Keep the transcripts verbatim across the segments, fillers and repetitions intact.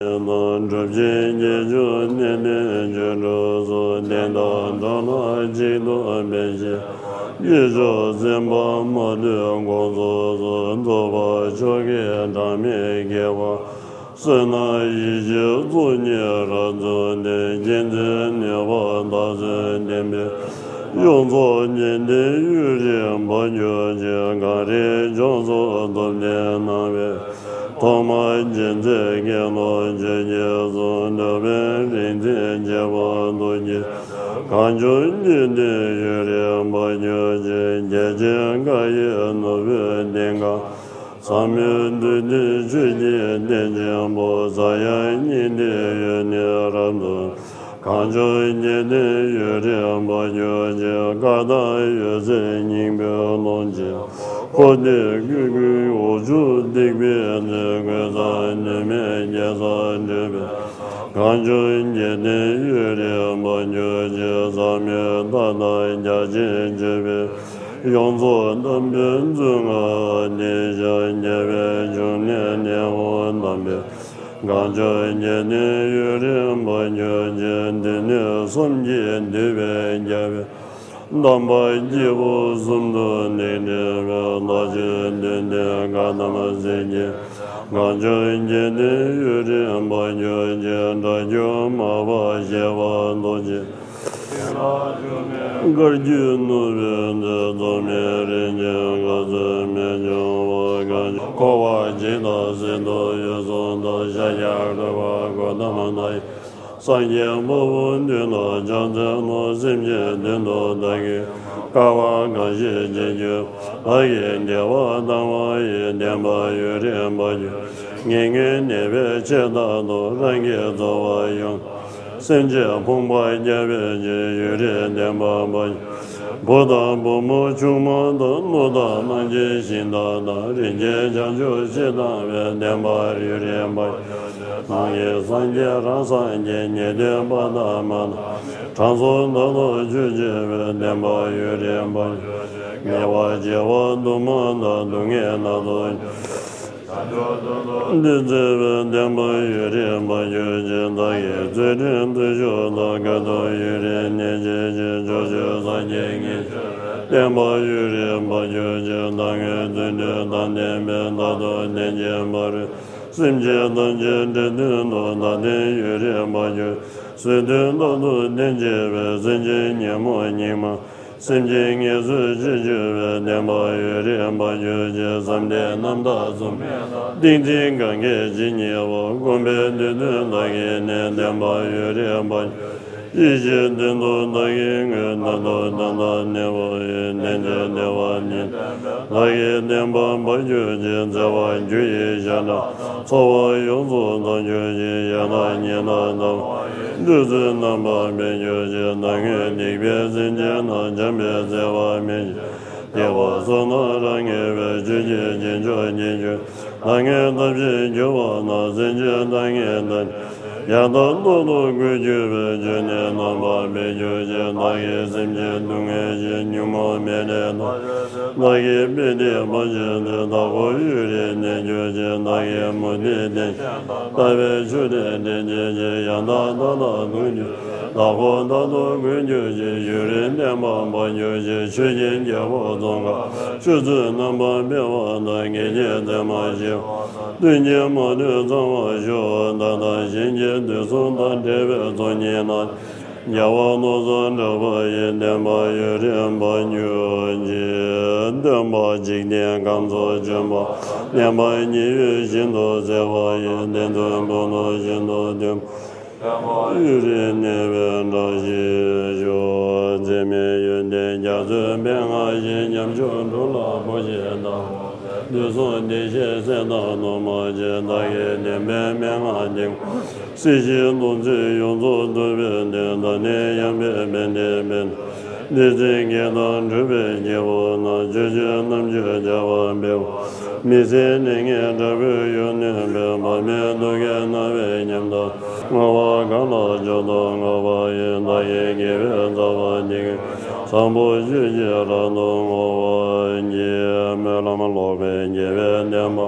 དང་སྒྲུབ་ཆེན་དགེ་སྦྱོར་གནས་བརྟན་སྤྱོད་གྲོགས་སོགས། བསྟན་དང་འགྲོ་ལ་གཅིག་ཏུ་ཕན་ཕྱིར། སྐྱེས་མཆོག་སེམས་དཔའ་མ་ལུས་དགོངས་རྫོགས་སོགས། རྫོགས་པ་མཆོག་གི་གྲངས་མེད་རྒྱས་པ། བསོད་ནམས་ཡེ་ཤེས་གཙོ་ཉིད་རབ་རྫོགས་ཏེ། རྒྱལ་མཚན་ནུས་པ་དར་ཚོན་ལྡན་པའི། ཡོངས་རྫོགས་ཉན་ཐོས་ཡུན་རིང་བར་གྱུར་ཅིག་གངས་རིའི་ལྗོངས་སུ་སྟོབས་ལྡན་སྣང་བའི། ཐོག་མར་རྗེ་བཙུན་དགེ་སློང་ཆོས་ཀྱི་གསུང་། འདོད་པའི་རིག་འཛིན་རྗེ་འབངས་རྡོ་རྗེ། གངས་ལྗོངས་འཇིག་རྟེན་ཡུན་རིང་བར་གྱུར་ཅིག་རྒྱལ་ཆེན་བཀའ་ཡི་ནོར་བུའི་གདེངས་ཀ་ཟབ་མོའི་འདུས་ལྡན་ཆོས་ཀྱི་གཏེར་ཆེན་པོ། ཟབ་ཡངས་སྙིང་ཐིག་ཡོན་ཏན་རབ་རྫོགས། གངས་ལྗོངས་འཇིག་རྟེན་ཡུན་རིང་བར་གྱུར་ཅིག་བཀའ་དང་འོད་ཟེར་སྙིང་པོའི་ཀློང་ཆེན། འཁོར་འདས་སྐུ་ཀུན་འོག་འཇུག་སྡིག་པའི་མཚོན། ཀུན་བཟང་ནུས་མེད་རྒྱལ་སར་བགྲོད་པའི། གངས་ལྗོངས་འཇིག་རྟེན་ཡུན་རིང་བར་གྱུར་ཅིག་ཟབ་མོའི་བརྡ་དང་རྒྱ་ཆེན་བརྗོད་པའི། ཡོངས་རྫོགས་དམ་པའི་མཛོད་ལྔ་གཏད་ཞིང་། རྒྱལ་བའི་འབྱུང་གནས་ནས་འོངས་དམ་པའི། གངས་ལྗོངས་འཇིག་རྟེན་ཡུན་རིང་བར་གྱུར་ཅིག་སྡེ་སྣོད་གསུམ་གྱིས་འདུས་པའི་རྒྱལ་བའི། དམ་པ་སྐྱེས་བུ་གསུམ་དུ་བསྔགས་བསྐྲད་པའི། ལྷ་ཆོས་འདུས་སྡེ་བཀའ་གདམས་སྲས་ཀྱི། གངས་ལྗོངས་འཇིག་རྟེན་ཡུན་རིང་བར་གྱུར་ཅིག་སྒྲ་སྒྱུར་མར་པ་ཞེས་པ་རྡོ་རྗེ། བཀའ་བརྒྱུད་ནོར་བུའི་མཛོད། རྫོགས་སྨིན་རིན་ཆེན་ག་ཚོད་མི་འབྱུང་བ། གངས་ལྗོངས་འཁོར་བ་འཇིག་དང་གསེར་ཐུབ་འོད་སྲུང་དང་། ཤཱཀྱ་ཐུབ་པ་གོ་ཏ་མ་ནཱ་ཡི། སངས་རྒྱས་དཔའ་བོ་མདུན་དུ་ཕྱག་འཚལ་ལོ། སེམས་ཅན་དོན་དུ་བདག་གིས། དཀའ་བ་གང་ཞིག་ཅི་བགྱིས། བདག་གིས་བདེ་བ་དང་བ་ཡི། བདེན་པ་ཡུན་རིང་བར་གྱུར། ངན་ངོན་ནད་པའི་ཆེད་བདག་ཏུ། རང་གི་རྩོལ་བ་ཡོངས། སེམས་ཅན་ཕོངས་པ་བསྐྱབ་པའི་ཕྱིར། ཡུན་རིང་བདེན་པ་བར་གྱུར། བུ་དང་བུ་མོ་ཆུང་མ་དང་། ནོར་དང་རྣམ་འབྱིན་གཞན་དག་དང་། རིན་ཆེན་བྱང་ཆུབ་ཕྱིར་བཏང་བའི། བདེན་པ་ཡུན་རིང་བར་གྱུར། ནང་གི་སངས་རྒྱས་རང་སངས་རྒྱས། ཉན་ཐོས་པ་དང་མ་དང་། དྲང་སྲོང་དག་ཏུ་ཆོས་བྱེད་པའི། བདེན་པ་ཡུན་རིང་བར་གྱུར། ཉེ་བར་བྱེད་པ་དུ་མ་དང་། སྡུག་བསྔལ་སྣ་ཚོགས། འདི་བརྩེ་བའི། བདེན་པ་ཡུན་རིང་བར་གྱུར་ཅིག་བདག་གིས་བརྩོན་འགྲུས་མཐུ་སྦྱོར་དང་། དཀའ་ཐུབ་ཡུན་རིང་གནས་བྱེད་ཅིང་། ཕྱོགས་བཅུའི་སངས་རྒྱས་ཉིད། བདེན་པ་ཡུན་རིང་བར་གྱུར་ཅིག་བདག་གིས་བརྩོན་འགྲུས་དང་ལྡན་པའི། རྟག་ཏུ་བསྟེན་ཅིང་བར། སེམས་ཅན་ཐམས་ཅད་འདྲེན་དོན་དུ། བདག་བསྟེན་ཡུན་རིང་བར་གྱུར། བཟོད་ལྡན་རྟག་ཏུ་བསྟེན་བྱེད་པའི། སེམས་ཅན་ཉོན་མོངས་སྙིགས་མ། སེམས་ཅན་ངལ་གསོའི་ཕྱིར་གྱུར་པའི། བདེན་པ་ཡུན་རིང་བར་གྱུར་ཅིག་བསམ་གཏན་རྣམ་དག་རྫོགས། ཏིང་འཛིན་གང་སྐྱེས་ཇི་སྙེད་པ། བསྒོམས་པས་འདི་དོན་བདག་གིས་ནི། བདེན་པ་ཡུན་རིང་བར་གྱུར། ཡེ་ཤེས་སྟེང་དུ་བདག་གིས་མངོན། རྣམ་རྟོག་དོན་དམ་གནས་པ་ཡི། བདེན་བཞིའི་བདེ་བ་ཉིད། བདག་གིས་བདེན་པ་འབར་གྱུར་ཅིག་བརྩེ་བ་རྒྱུ་ཡི་ཞེན་ཁྲག་ཚོགས་པ་ཡོངས་སུ་དག་གྱུར་ཅིག་ཡང་དག་ཉིད་ལ་ལྟ་བ་ཡི། བདུད་རྩི་རྣམ་པར་སྨིན་གྱུར་ཅིག་བདག་སྔོན་སྡིག་པའི་སེམས་ཅན་རྣམས། བྱམས་པའི་བརྩེ་བ་སྨིན་ཅིང་། བདེ་བ་བསོད་ནམས་རབ་བརྔོས་པའི། ཆོས་ཀྱི་རྒྱན་མཆོག་ཉིད་གྱུར། བདག་སྔོན་བསྟབ་ཕྱིར་གྱུར་པ་ན། སེམས་ཅན་བདག་སྔོན་བསྟན། ཡང་དག་རྟག་ཏུ་འགོད་གྱུར་པའི། ཆོས་ནི་རྣམ་པར་སྤེལ་གྱུར་ཅིག་བདག་གིས་སེམས་ཅན་སྡུག་བསྔལ་ཞི། ཉོན་མོངས་མེ་ལས་ཐར། བདག་གིས་དཔེ་འདི་འབའ་ཞིག་སྟེ། བདག་ཁོ་ཡུན་རིང་གནས་གྱུར་ཅིག་བདག་གིས་མུ་སྟེགས་བསྟེན། ལྟ་བའི་ཆོས་ནི་འདྲེན་བྱེད་ཅིང་། ཡང་དག་བདག་ལ་དགོངས་གྱུར། བདག་ཁོ་བདག་ཏུ་དགོངས་གྱུར་ཅིག་ཡུན་རིང་བདེན་པ་འབར་གྱུར་ཅིག་ཆོས་ཀྱི་རྒྱལ་པོ་ཙོང་ཁ་པ། ཆོས་ཚུལ་རྣམ་པར་སྤེལ་བ་དང་། ངེས་འབྱེད་མཚན་མ་ཞི་བ། སྟོན་ཆེན་མ་ལུས་གཙང་བར་ཤོག་བདག་དང་གཞན་གྱི་དུས་གསུམ་དང་བྲལ་བའི་ཚོགས་གཉིས་རྣམས། རྒྱལ་བ་རྣམ་གསུམ་གྲགས་པ་ཡི། བདེན་པ་ཡུན་རིང་འབར་གྱུར་ཅིག་སྟོན་པ་འཇིག་རྟེན་ཁམས་སུ་བྱོན་པ། བསྟན་པ་མཉན་ཡོད་བཞིན་དུ་སྩལ་བ་ཡི། བསྟན་འཛིན་བུ་སློབ་བཞིན་དུ་སྟོན་པ། ཡུན་རིང་གནས་པའི་གྲངས་ཤིག་ཤོག་འཛད་མེད་ཡོན་ཏན་རྒྱ་མཚོའི་མན་ངག་བཞིན། ཉམ་ཆུང་འགྲོ་ལ་བོད་ཀྱི་བདག་དབང་དུས་གསུམ་བདེ་གཤེགས་སྲས་དང་སློབ་མ་ཆེ། བདག་གིས་བསྟན་པའི་མན་ངག་འདི་ཀུན། སྲིད་ཞིའི་སྡོམ་ཚིག་ཡོངས་རྫོགས་ཐུབ་པའི་མཐུས། བདག་ནི་ཡངས་པའི་བན་དེ་བས། སྡེ་སྲིད་བརྒྱད་དང་འབྲུག་པའི་སྐྱེས་བུ་རྣམས། ཆོས་སྤྱོད་རྣམ་དཔྱོད་རྒྱས་པར་འཕེལ་བ། མི་ཚེ་ནི་ངའི་དགྲ་བོའི་ཡུལ་ནས་འབད་པ་མེད་དུ་ཁའི་རྣ་བའི་ཉམས་དང་བསྔགས་པ་གང་ལ་བརྗོད་དོ་བསྔགས་པ་ཡི་མཐའ་ཡས་དགེ་བའི་རྩ་བ་འདི་བསམ་པོ་ཆོས་ཀྱི་རབ་ཏུ་བསྔོ་བ་གྱིས་སྨོན་ལམ་ལོག་པའི་དགེ་བའི་བདེན་པ་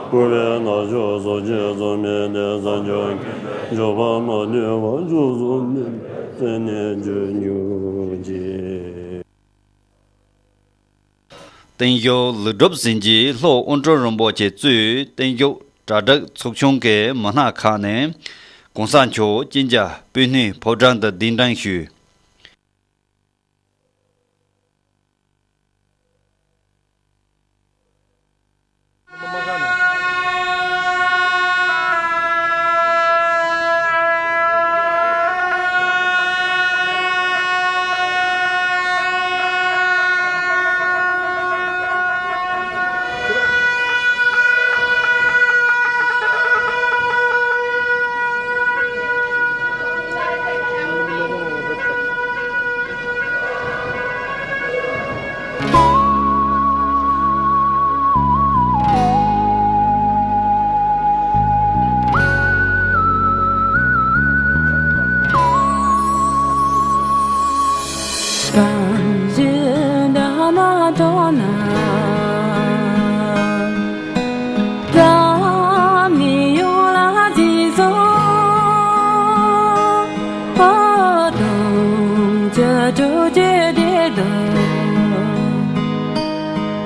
བཀུར་བའི་ན་ཆོས་སོ་སྐྱེས་སུ་མེད་དེ་ས་མཆོག་གི་འབྱོར་པ་མ་ལུས་པ་མཆོག་སུ་མེད་པའི་ཚེ་ནས་འཇུག་གྱུར་ཅིག་བསྟན་བཞུགས་ལུས་སྒྲུབ་ཟིན་གྱིས་ལྷོ་དབོན་སྤྲུལ་རིན་པོ་ཆེ་གཙོས་བསྟན་བཞུགས་གྲ་སྒྲིག་ཚོགས་ཆུང་གི་མི་སྣ་ཁག་ནས་༸གོང་ས་མཆོག་སྤྱན་རྒྱ་སྤོས་སྣེའི་ཕོ་བྲང་དུ་གདན་འདྲེན་ཞུས།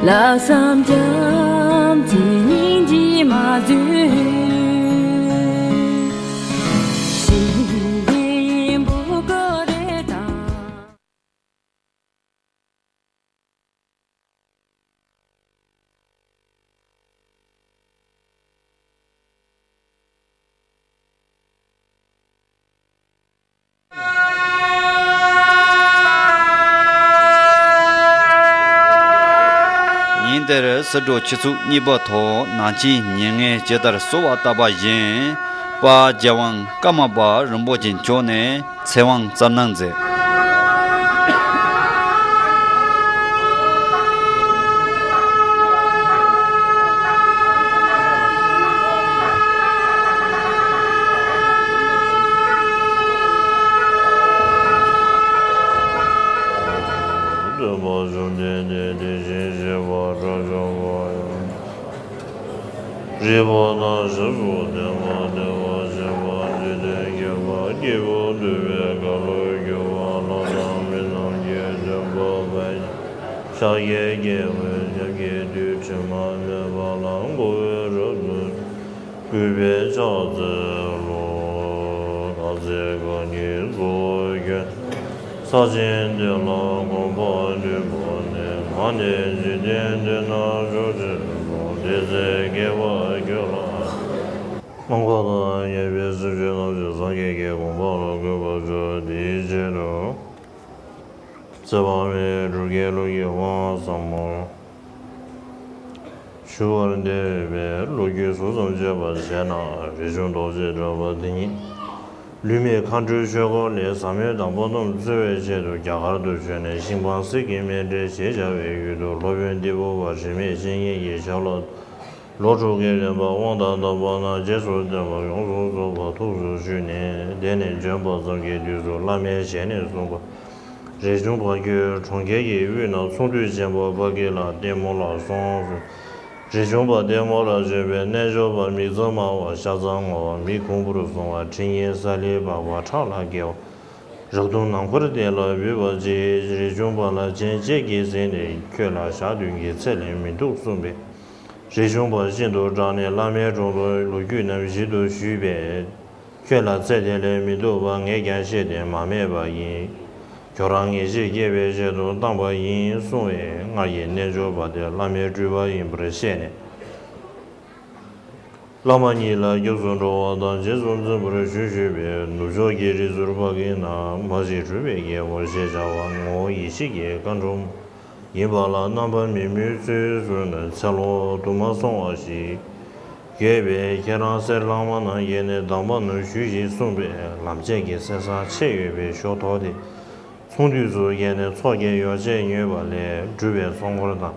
ལྷག་བསམ་རྒྱ་མཚོའི་སྙིང་རྗེས་མ་བཟོད། ཞིང་ཡིན་བུ་གུ་རེ་དང་། ཉིན་དེར་སྲིད་གྲོས་ཆུ་ཚོད་གཉིས་པའི་ཐོག་ནང་ཆོས་ཉིན་ལྔའི་ཇི་ལྟར་གསོལ་བ་བཏབ་པ་བཞིན་དཔལ་རྒྱལ་དབང་ཀརྨ་པ་རིན་པོ་ཆེ་མཆོག་ནས་ཚེ་དབང་བསྩལ་གནང་མཛད། སྟོན་པ་བཅོམ་ལྡན་འདས་དེ་བཞིན་གཤེགས་པ་དགྲ་བཅོམ་པ་ཡང་། རིག་པ་དང་ཞབས་སུ་བརྟན་པ་བདེ་བར་གཤེགས་པ་འཇིག་རྟེན་མཁྱེན་པ་སྐྱེས་བུ་འདུལ་བའི་མཁའ་འགྲོ་སྒྱུ་མ་ལྷ་དང་མི་རྣམས་ཀྱི་སྟོན་པ་དཔལ་ཤཱཀྱའི་རྒྱལ་པོའི་ཞབས་ཀྱི་རྡུལ་དྲི་མ་མེད་པ་ལ་མགོ་བོས་རབ་ཏུ་གུས་པས་ཕྱག་འཚལ་ལོ། གང་ཚེ་རྐང་གཉིས་སུ་བྱོན། ས་ཆེན་འདི་ལ་གོམ་པ་བདུན་བོར་ནས། ང་ནི་འཇིག་རྟེན་འདི་ན་ཕྱོགས་བཅུར་སྤོང་། དེ་ཚེ་རྒྱལ་བ་ཁྱོད་ལ། མ་འགགས་དང་ཉེ་བའི་སེམས་ཅན་རྣམས་ཀྱིས་སངས་རྒྱས་ཀྱི་གོ་འཕང་ལ་འགོད་པར་བྱའོ། དེའི་ཕྱིར་དུ། ཚེ་དཔག་མེད་འབྲུག་རྒྱལ་གླིང་གི་དབང་བསམ་མོ། ཞུ་བར་འདོད་པའི་ལོ་རྒྱུས་ཟུར་ཙམ་བརྗོད་པར་བྱས་ན། རས་ཆུང་རྡོ་རྗེ་གྲགས་པ་འདི་ཉིད་ལུས་མེད་མཁའ་འགྲོའི་ཆོས་སྐོར་ལས་ཟབ་མོའི་གདམས་པ་རྣམས་འཚོལ་བའི་ཆེད་དུ་རྒྱ་གར་དུ་བྱོན་ནས་ཤིང་སྤང་གསེར་གྱི་མཎྜལ་ཞེས་བྱ་བའི་ཡུལ་དུ་སློབ་དཔོན་ཏི་ཕུ་པ་དྲི་མེད་བཤེས་གཉེན་གྱི་ཞབས་ལ་ལོ་དྲུག་གི་རིང་པ་དབང་དང་ལྡན་པ་རྣམས་རྗེས་སུ་བསྟན་པ་ཡོངས་སུ་རྫོགས་པ་ཐུགས་སུ་ཆུད་ནས་དེ་ནས་བྱོན་པ་ཙམ་གྱི་དུས་སུ་བླ་མའི་ཞལ་ནས་གསུངས་པ། རས་ཆུང་པ་ཁྱོད་གྲོང་ཁྱེར་གྱི་དབུས་ན་ཚོང་འདུས་ཆེན་པོ་པ་ཀི་ལ་ལྟད་མོ་ལ་སོང་ཟེར། རས་ཆུང་པ་ལྟད་མོ་ལ་བྱོན་པས་རྣལ་འབྱོར་པ་མིག་རྩ་དམར་བ་ཤ་ཚ་ངོ་བ་མིག་གོང་བུར་སོང་བ་གྲི་གཉིས་ས་ལེར་འབག་པ་ཁྲག་ལ་བརྒལ་བ། རབ་གདུང་ནམ་མཁར་བསྡད་ལ་བུད་པ་ཅིག་རས་ཆུང་པ་ལ་ཅན་ཅེས་ཀྱིས་གཟིགས་ནས་ཁྱོད་ལ་ཞག་བདུན་གྱི་ཚེ་ལས་མི་འདུག་གསུངས་པས། རས་ཆུང་པ་ཤིན་ཏུ་སྐྲག་ནས་བླ་མའི་དྲུང་དུ་ལོ་རྒྱུས་རྣམས་ཞིབ་ཏུ་ཞུས་པས། ཁྱོད་ལ་ཚེ་འདི་ལས་མི་སྡུག་པ་ངས་ཀྱང་ཤེས་ཏེ་མ་སྨྲས་པ་ཡིན། ཁྱོད་རང་ངེས་ཤེས་སྐྱེ་བའི་ཆེད་དུ་བཏང་བ་ཡིན་གསུང་བས། སྔར་གྱི་རྣལ་འབྱོར་པ་དེ་བླ་མའི་སྤྲུལ་པ་ཡིན་པར་ཤེས་ནས། བླ་མ་ཉིད་ལ་སྐྱབས་སུ་འགྲོ་བ་དང་རྗེས་སུ་འཛིན་པར་ཞུ་ཞུས་པས། ནུབ་ཕྱོགས་ཀྱི་རི་ཟུར་པ་ཀི་ན་མ་ཞིག་གྲུབ་པའི་རྒྱལ་པོ་ཞེས་བྱ་བ་ངོ་བོ་ཡེ་ཤེས་ཀྱི་མཁའ་འགྲོ་ཡིན་པ་ལ་རྣམ་པ་མི་མོས་ཚུལ་གསུངས་ནས་ཚེ་ལོ་དུ་མ་སོང་བ་ཞིག་ཡོད་པས། ཁྱེད་རང་གསེར་ལྷག་མ་ནང་བཞིན་ནས་གདམས་པ་རྣམས་ཞུས་ཤིག་གསུངས་པས། ལམ་བྱེད་ཀྱི་གསེར་སྲང་ཕྱེད་ཡོད་པའི་ཞོ་ཐོགས་ཏེ། ཚོང་འདུས་སུ་བསྐྱལ་ནས་ཚོགས་ཀྱི་ཡོ་བྱད་ཉོས་པ་ལས་གྲུབ་པའི་ཚོགས་འཁོར་དང་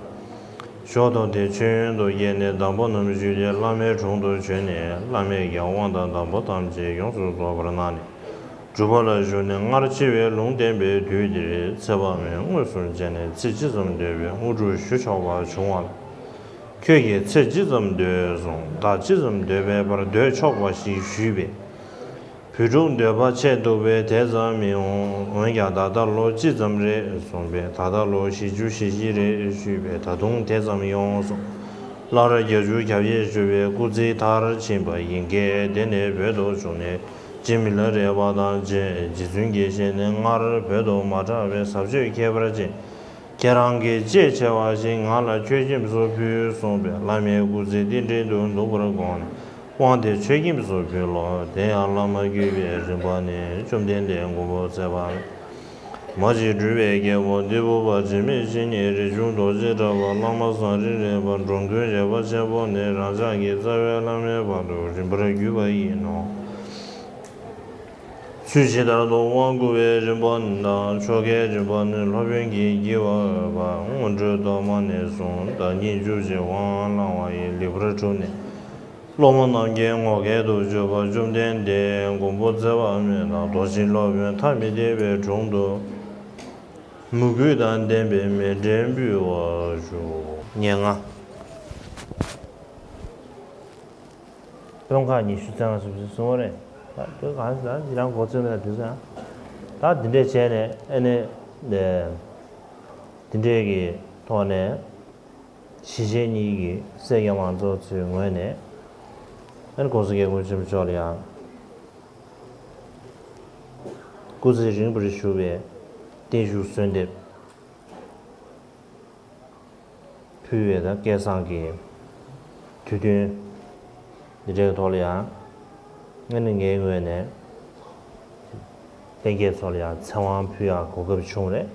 མཆོག་ཐུན་དེ་མཆོད་ཡོན་དུ་བསྐྱེད་ནས་དམ་པ་རྣམས་བཞུགས་ཏེ་བླ་མའི་དྲུང་དུ་བྱོན་ནས། བླ་མས་ཀྱང་དབང་དང་དམ་པ་ཐམས་ཅད་ཡོངས་སུ་རྫོགས་པར་གནང་ནས། སྒྲུབ་པ་ལ་ཞུགས་ནས་སྔར་ཕྱི་བའི་ལུང་བསྟན་པའི་དུས་དེར་ཚེ་དཔག་མེད་མངོན་སུམ་མཇལ་ནས། ཚེ་ཅི་ཙམ་འདོད་པའི་དངོས་གྲུབ་ཞུ་ཆོག་པ་བྱུང་བ་ལ། ཁྱོད་ཀྱིས་ཚེ་ཅི་ཙམ་འདོད་གསུངས། བདག་ཅི་ཙམ་འདོད་པའི་བར་སྡོད་ཆོག་པ་ཞིག་ཞུས་པས། བུ་ཕྲུག་འདོད་པ་ཆེ་འདུག་པས་དེ་ཙམ་མི་འོང་། འོན་ཀྱང་ད་ལྟ་ལོ་ཅི་ཙམ་རེད་གསུངས་པས། ད་ལྟ་ལོ་བཞི་བཅུ་ཞེ་བཞི་རེད་ཞུས་པས། ད་དུང་དེ་ཙམ་ཡོང་གསུངས། སླར་བརྒྱད་ཅུ་གྱ་བརྒྱད་ཞུ་བས་སྐུ་ཚེ་མཐར་ཕྱིན་པ་ཡིན་གྱི། དེ་ནས་བོད་དུ་བྱོན་ནས་རྗེ་མི་ལ་རས་པ་དང་མཇལ། རྗེ་བཙུན་དགྱེས་བཞིན་ནས་སྔར་བོད་དུ་མ་གྲགས་པའི་ཟབ་ཆོས་ཁྱད་པར་ཅན། ཁྱེད་རང་གི་ལྕེ་ཆེ་བ་ཞིག་ང་ལ་ཁྱོད་ཁྱིམས་སུ་ཕུལ་གསུངས་པས། བླ་མའི་སྐུ་ཚེ་རྟེན་འབྲེལ་དུ་འདུག་པར་དགོངས་ནས་དབང་དེ་ཁྱོད་ཁྱིམས་སུ་ཕུལ་ལོ། དེ་ཡང་བླ་མ་བརྒྱུད་པའི་རིམ་པ་ནི་བཅོམ་ལྡན་འདས་མགོན་པོ་ཚེ་དཔག་མེད། མ་གཅིག་སྤྲུལ་པའི་རྒྱལ་པོ་འདི་ཕུ་པ་འཇིགས་མེད་བཤེས་གཉེན་རས་ཆུང་རྡོ་རྗེ་གྲགས་པ་བླ་མ་ཟངས་རི་རས་པ་འགྲོ་མགོན་བཞད་པ་ཆེན་པོ་ནས་རང་ཅག་གི་རྩ་བའི་བླ་མའི་བར་དུ་རིམ་པར་བརྒྱུད་པ་ཡིན་ནོ། ཚུལ་ཇི་ལྟར་དུ་དབང་བསྐུར་བའི་རིམ་པ་དང་ཆོ་གའི་རིམ་པ་ནི་སློབ་དཔོན་གྱིས་བགྱི་བར་སྔོན་འགྲོའི་ཐོག་མ་ནས་བཟུང་བདག་ཉིད་བཅུ་གཅིག་དབང་བླང་བ་ཡི་ལེགས་པར་གྲུབ་ནས། སློབ་མ་རྣམས་ཀྱི་ངོ་སྐལ་དུ་གྱུར་པ་བཅོམ་ལྡན་འདས་མགོན་པོ་ཚེ་དཔག་མེད་དང་རྡོ་རྗེ་སློབ་དཔོན་ཐ་མི་དད་པའི་དྲུང་དུ་མོས་གུས་དང་ལྡན་པའི་མཎྜལ་འབུལ་བར་ཞུ། ཉེར་ལྔ། དཔོན་ཁག་ཉི་ཤུ་རྩ་ལྔ་སུམ་ཅུ་སོ་གསུམ་རེད། ད་དེ་གང་ཟེར་ན་འདི་རང་གོ་ཚོད་མེད་ན་དེ་ཚོ་ཡང་། ད་འདི་འདྲས་བྱས་ནས་ཨ་ནི་འདི་འདྲས་ཀྱི་ཐོག་ནས་གཞིས་བྱེས་གཉིས་ཀྱི་སྲས་སྐྱ་མང་ཚོགས་ཚོའི་ངོས་ནས་ཨ་ནི་༸གོང་ས་༸སྐྱབས་མགོན་ཆེན་པོ་མཆོག་ལ་ཡང་སྐུ་ཚེ་རིང་པོར་བཞུགས་པའི་བརྟན་བཞུགས་གསོལ་འདེབས། ཕུལ་བའི་ད་སྐལ་བཟང་གི་དུས་སྟོན་འདི་འདྲའི་ཐོག་ལ་ཡང་ཨ་ནི་ངའི་ངོས་ནས་ལྷན་རྒྱས་ཚོ་ལ་ཡང་ཚེ་དབང་ཕུལ་ཡག་གོ་སྐབས་བྱུང་རེད།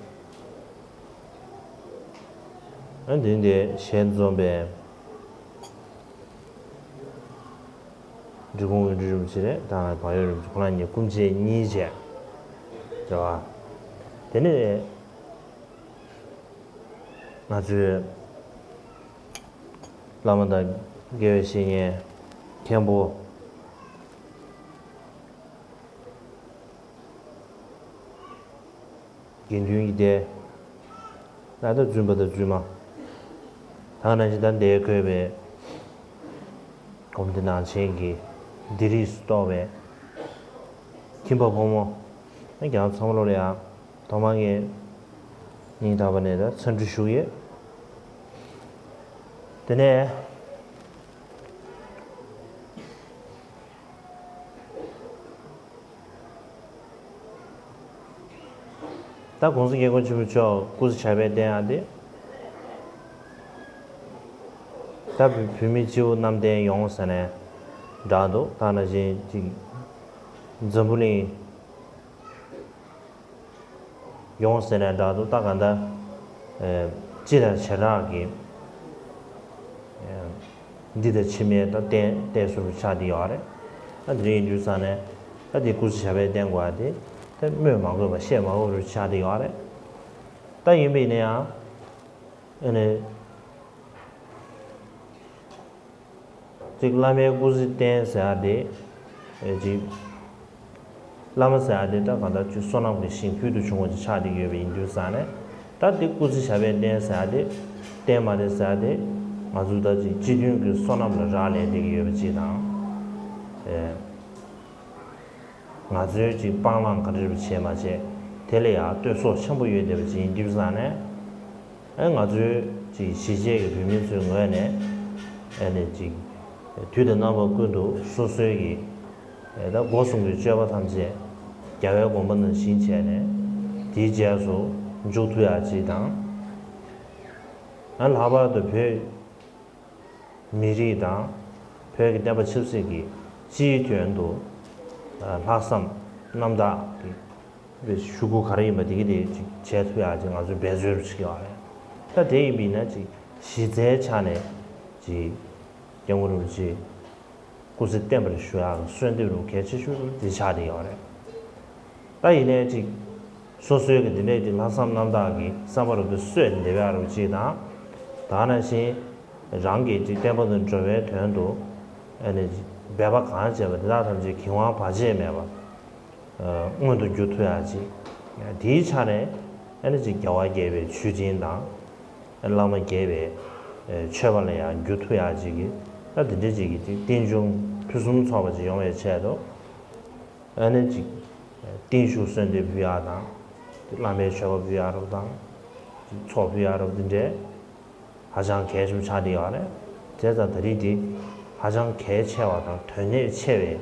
ཨ་འདི་འདི་ཞལ་འཛོམས་པའི་འབྲི་གུང་དབོན་སྤྲུལ་རིན་པོ་ཆེ་རེད། ད་བག་ཡོད་རིན་པོ་ཆེ་ཁོ་རང་གཉིས་སྐུ་མཆེད་གཉིས་བྱས་རེད་བ། དེ་ནས། ང་ཚོའི་བླ་མ་དང་དགེ་བའི་བཤེས་གཉེན་མཁན་པོ་དགེ་འདུན་གྱི་སྡེ། ད་ལྟ་བཙུན་པ་དང་བཙུན་མ། ད་ནང་བཞིན་ད་འདས་འཁོད་པའི་སྒོམ་སྡེ་ནང་ཆེན་གྱི་སྡེ་རིས་སུ་གཏོགས་པའི་ཁྱིམ་པ་ཕོ་མོ་ཨ་ཀྱང་ཚང་མ་ལོ་ལ་ཡང་། ཐོག་མར་ངས་སྙིང་ཐག་པ་ནས་ད་འཚམས་འདྲི་ཞུ་གི་ཡོད། དེ་ནས་ད་༸གོང་ས་༸སྐྱབས་མགོན་ཆེན་པོ་མཆོག་སྐུ་ཚེ་ཞབས་པད་བརྟན་ཡག་དེ། ད་བོད་མི་སྤྱི་བོ་གནམ་བསྟན་ཡོང་ཟེར་ནས་འདྲ་འདུག་ད་ནང་བཞིན་ཅིག་འཛམ་བུ་གླིང་། ཡོང་ཟེར་ནས་འདྲ་འདུག་ད་ག་འདྲ། ཨེ། སྤྱི་དང་བྱེ་བྲག་གི། ཨེ། འདི་དང་ཕྱི་མའི་ད་བསྟན་བསྟན་ཟུར་དུ་ཆགས་བསྡད་ཡོད་རེད། ད་འདི་འདྲ་ཡིན་དུས་ཙང་ནས་ད་འདི་སྐུ་ཚེ་ཞབས་པད་བརྟན་དགོས་པ་དེ་ད་སྨོས་མ་དགོས་པ་བཤད་མ་དགོས་པ་རུ་ཆགས་བསྡད་ཡོད་རེད། ད་ཡིན་པ་ཡིན་ན་ཡང་། ཨ་ནི། གཅིག་བླ་མའི་སྐུ་ཚེ་བརྟན་ཟེར་ཡ་དེ། ཨེ་གཅིག་བླ་མ་ཟེར་ཡ་དེ་ད་གང་ལྟར་ཅིག་བསོད་ནམས་ཀྱི་ཞིང་ཕུལ་དུ་བྱུང་བ་ཅིག་ཆགས་བསྡད་ཡོད་པ་ཡིན་དུས་ཙང་ནས། ད་དེ་སྐུ་ཚེ་ཞབས་པད་བརྟན་ཟེར་ཡ་དེ། བརྟན་མ་བརྟན་ཟེར་ཡ་དེ། ང་ཚོ་ད་ཅིག་སྤྱི་མཐུན་གྱི་བསོད་ནམས་ལ་རག་ལས་བསྡད་ཀྱི་ཡོད་པ་ཅིག་དང་། ཨེ། ང་ཚོའི་ཅིག་སྤང་བླང་ག་འདྲ་བྱས་མ་བྱས། དེ་ལ་ཡང་ལྟོས་གསོག་ཆེན་པོ་ཡོད་བསྡད་པ་ཅིག་ཡིན་དུས་ཙང་ནས། ཨེ་ང་ཚོའི་ཅིག་གཞིས་བྱེས་ཀྱི་བོད་མི་ཚོའི་ངོས་ནས། ཨེ་ནས་ཅིག་དུས་དང་རྣམ་པ་ཀུན་ཏུ་སོ་སོའི་གི། ཨེ་ད་སྒོ་གསུམ་གྱི་སྤྱོད་པ་ཐམས་ཅད་རྒྱལ་བའི་དགོངས་པ་ནང་བཞིན་བྱས་ནས། དེའི་རྗེས་སུ་འཇུག་ཐུབ་ཡག་ཅིག་དང་། ཨ་ལྷག་པར་དུ་བོད་མི་རིགས་དང་བོད་ཀྱི་བསྟན་པ་ཆབ་སྲིད་ཀྱི་སྤྱིའི་དོན་དུ་ལྷག་བསམ་རྣམ་དག་གི་ཤུགས་ཁུར་ག་རེ་ཡིན་པ་དེ་གི་དེ་ཅིག་བྱས་ཐུབ་ཡག་ཅིག་ང་ཚོས་འབད་རྩོལ་རུ་བྱེད་ཀྱི་ཡོད་རེད། ད་དེ་ཡིན་པ་ཡིན་ན་ཅིག་གཞི་རྩའི་ཆ་ནས་ཅིག་སྐྱབས་མགོན་རིན་པོ་ཆེ་སྐུ་ཚེ་བརྟན་པར་ཞུ་ཡག་གི་གསོལ་འདེབས་རུ་གལ་ཆེ་ཤོས་རུ་དེ་ཆགས་བསྡད་ཡོད་རེད། ད་ཡིན་ནའི་ཅིག་སོ་སོའི་གི་དེ་འདྲའི་དེ་ལྷག་བསམ་རྣམ་དག་གི་བསམ་པ་རུ་དེ་གསོས་འདེབས་ཡག་རུ་ཅིག་དང་། ད་ ད་ག་ནང་བཞིན་རང་གི་ཅིག་བསྟན་པ་དང་འགྲོ་བའི་དོན་དུ་ཨ་ནི་འབད་པ་གང་བྱས་པ་དེ་དག་ཐམས་ཅད་གིས་དབང་བར་ཆད་མེད་པར་མངོན་དུ་འགྱུར་ཐུབ་ཡག་ཅིག་དེའི་ཆ་ནས་ཨ་ནི་ཅིག་རྒྱལ་བ་དགྱེས་པའི་མཆོད་སྦྱིན་དང་། བླ་མ་དགྱེས་པའི་མཆོད་པ་ལ་ཡང་འགྱུར་ཐུབ་ཡག་ཅིག་གི་ད་དེ་འདྲ་ཅིག་གི་ཅིག་རྟེན་འབྱུང་ཕུན་སུམ་ཚོགས་པ་ཅིག་ཡོང་བའི་ཆེད་དུ། ཨ་ནི་ཅིག་བརྟན་བཞུགས་གསོལ་འདེབས་ཕུལ་ཡག་དང་། བླ་མའི་མཆོད་པ་ཕུལ་ཡག་རབ་དང་། ཅིག་ཚོགས་ཕུལ་ཡག་རབ་འདི་འདྲའི་ཧ་ཅང་གལ་ཆེན་པོ་ཆགས་བསྡད་ཡོད་རེད། བྱས་ཙང་ད་རེས་འདི་ཧ་ཅང་གལ་ཆེ་བ་དང་དོན་གནད་ཆེ་བའི་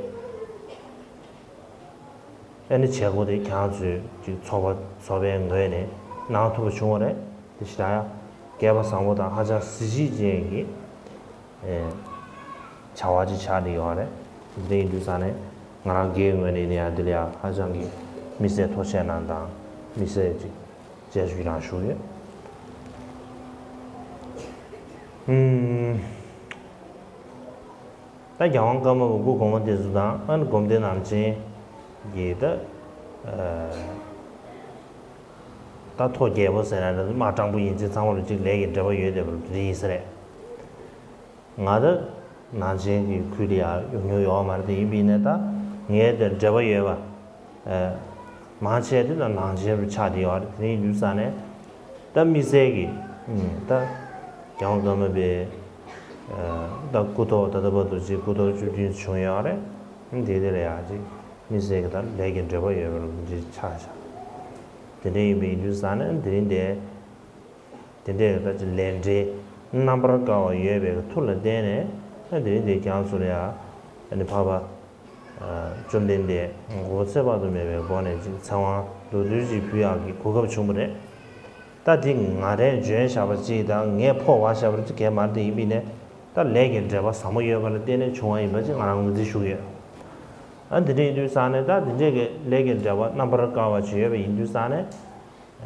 ཨ་ནི་བྱེད་སྒོ་དེ་ཁྱེད་རང་ཚོས་ཅིག་ཚོགས་པ་ཚོགས་པའི་ངོས་ནས་གནང་ཐུབ་པ་བྱུང་བ་རེད། དེ་ཞེ་དྲག་ཡ་སྐལ་པ་བཟང་པོ་དང་ཧ་ཅང་གཟི་བརྗིད་ཅན་གྱི་ཨེ། བྱ་བ་ཅིག་ཆགས་བསྡད་ཡོད་རེད། དེ་ཡིན་དུས་ཙང་ནས་ང་རང་སྒེར་ངོས་ནས་ནི་ཡང་འདི་ལ་ཡང་ཧ་ཅང་གི་དམིགས་བསལ་ཐུགས་རྗེ་གནང་དང་དམིགས་བསལ་ཅིག་དཔྱད་ཞིབ་རང་ཞུ་ཡོད། ཨུམ། ད་རྒྱལ་དབང་ཀརྨ་པ་སྐུ་གོང་མ་དེ་ཚོ་དང་ཨ་ནི་སྒོམ་སྡེ་ནང་བཞིན་གྱི་ད་ཨ། ད་ཐོ་རྒྱལ་པོ་ཟེར་ན་དམག་སྤྲང་པོ་ཡིན་ཚེ་ཚང་མ་ལ་གཅིག་ལས་ཀྱི་འབྲེལ་བ་ཡོད་བསྡད་པ་རེད་ཡིན་ས་རེད། ང་ད་ནང་ཆེན་གྱི་ཁུལ་དེ་ཡང་ཡོང་མྱོང་ཡོད་མ་རེད་དེ་ཡིན་པ་ཡིན་ན་ད་ངའི་དེ་འབྲེལ་བ་ཡོད་པ། མང་ཆེ་དེ་ད་ནང་ཆེན་རུ་ཆགས་བསྡད་ཡོད་རེད། དེ་ཡིན་དུས་ཙང་ནས་ད་དམིགས་བསལ་གྱི་ད་རྒྱལ་དབང་ཀརྨ་པའི་ད་སྐུ་ཐོག་ད་ལྟ་བར་དུ་ཅིག་སྐུ་ཐོག་བཅུ་བདུན་བྱུང་ཡོད་རེད། དེ་དེ་ལ་ཡང་ཅིག་དམིགས་བསལ་གྱི་ད་ལས་ཀྱི་འབྲེལ་བ་ཡོད་པ་རུ་ཅིག་ཆགས་བཞག་དེ་འདྲ་ཡིན་པ་ཡིན་དུས་ཙང་ནས་དེ་རིང་འདིར་དེ་འདྲའི་ད་ཅིག་ལས་འབྲེལ་རྣམ་པར་དཀར་བ་ཡོད་པའི་མཐུ་ལ་བརྟེན་ནས་ཨ་དེ་རིང་འདིར་ཁྱེད་རང་ཚོ་ལ་ཡང་ཨ་ནི་འཕགས་པ་བཅོམ་ལྡན་འདས་མགོ་ཚོད་དཔག་ཏུ་མེད་པའི་སྒོ་ནས་ཅིག་ཚེ་དབང་མདོར་བསྡུས་ཅིག་ཕུལ་ཡག་གི་གོ་སྐབས་བྱུང་བ་རེད། ད་འདི་ང་རས་འཇོན་བཞག་པ་ཅིག་དང་ངས་ཕོག་པ་བཞག་པ་ཅིག་གས་མ་རེད་དེ་ཡིན་པ་ཡིན་ནས་ད་ལས་ཀྱི་འབྲེལ་བ་ཟབ་མོ་ཡོད་པ་ལ་བརྟེན་ནས་བྱུང་བ་ཡིན་པ་ཅིག་ང་རང་ངོས་འཛིན་ཞུ་གི་ཡོད། ཨ་འདི་འདྲ་ཡིན་དུས་ཙང་ནས་ད་འདི་འདྲའི་གི་ལས་ཀྱི་འབྲེལ་བ་རྣམ་པར་དཀར་བ་ཅིག་ཡོད་པ་ཡིན་དུས་ཙང་ནས།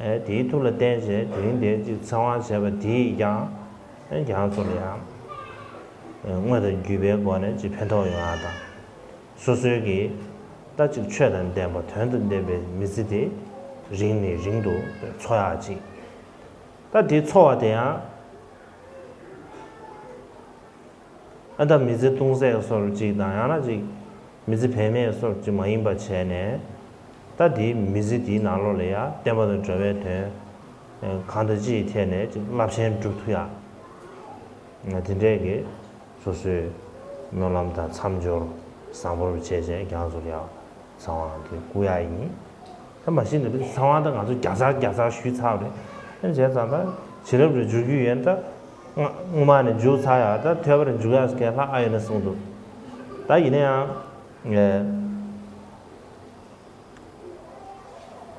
ཨེ་དེའི་མཐུ་ལ་བརྟེན་བྱས་དེ་རིང་འདིར་ཅིག་ཚེ་དབང་བྱས་པ་དེས་ཀྱང་ཨེ་ཁྱེད་རང་ཚོ་ལ་ཡང་དངོས་དང་བརྒྱུད་པའི་སྒོ་ནས་ཅིག་ཕན་ཐོགས་ཡོང་ཡག་དང་། སོ་སོའི་གི་ད་ཅིག་ཆོས་དང་ལྡན་པ་དོན་དང་ལྡན་པའི་མི་ཚེ་དེ་རིང་ནས་རིང་དུ་འཚོ་ཡག་ཅིག་ད་དེ་འཚོ་བ་དེ་ཡང་ཨ་ད་མི་ཚེ་ཐུང་ཟད་སོར་ཅིག་དང་ཡང་ན་ཅིག་མི་ཚེ་བེད་མེད་སོར་ཅིག་མ་ཡིན་པ་བྱས་ནས། ད་དེའི་མི་ཚེ་དེའི་ནང་ལོགས་ལ་ཡང་བསྟན་པ་དང་འགྲོ་བའི་དོན་གང་དང་ཅིའི་ཐད་ནས་ཅིག་རླབས་ཆེན་སྒྲུབ་ཐུབ་ཡག་དེ་འདྲས་ཀྱི་སོ་སོའི་སྨོན་ལམ་དང་མཚམས་སྦྱོར་བཟང་པོར་བྱས་བྱས་ཀྱང་ཚོར་ཡག་ཚེ་དབང་གི་བསྐུར་ཡག་ཡིན། ད་མ་གཞི་ནས་ཚེ་དབང་ད་ང་ཚོ་བརྒྱ་ཚར་བརྒྱ་ཚར་ཞུས་ཚར་བ་རེད། ཨ་བྱས་ཙང་ད་བྱིན་རླབས་རེ་འཇུག་རྒྱུ་ཡོད་ན་ད་སྔོན་མ་ནས་འཇུག་ཚར་ཡག་ད་ཐོས་པ་རེ་འཇུག་ཡག་གི་ལྷག་ཨ་ཡོད་ན་གསུངས་འདུག་ད་ཡིན་ན་ཡང་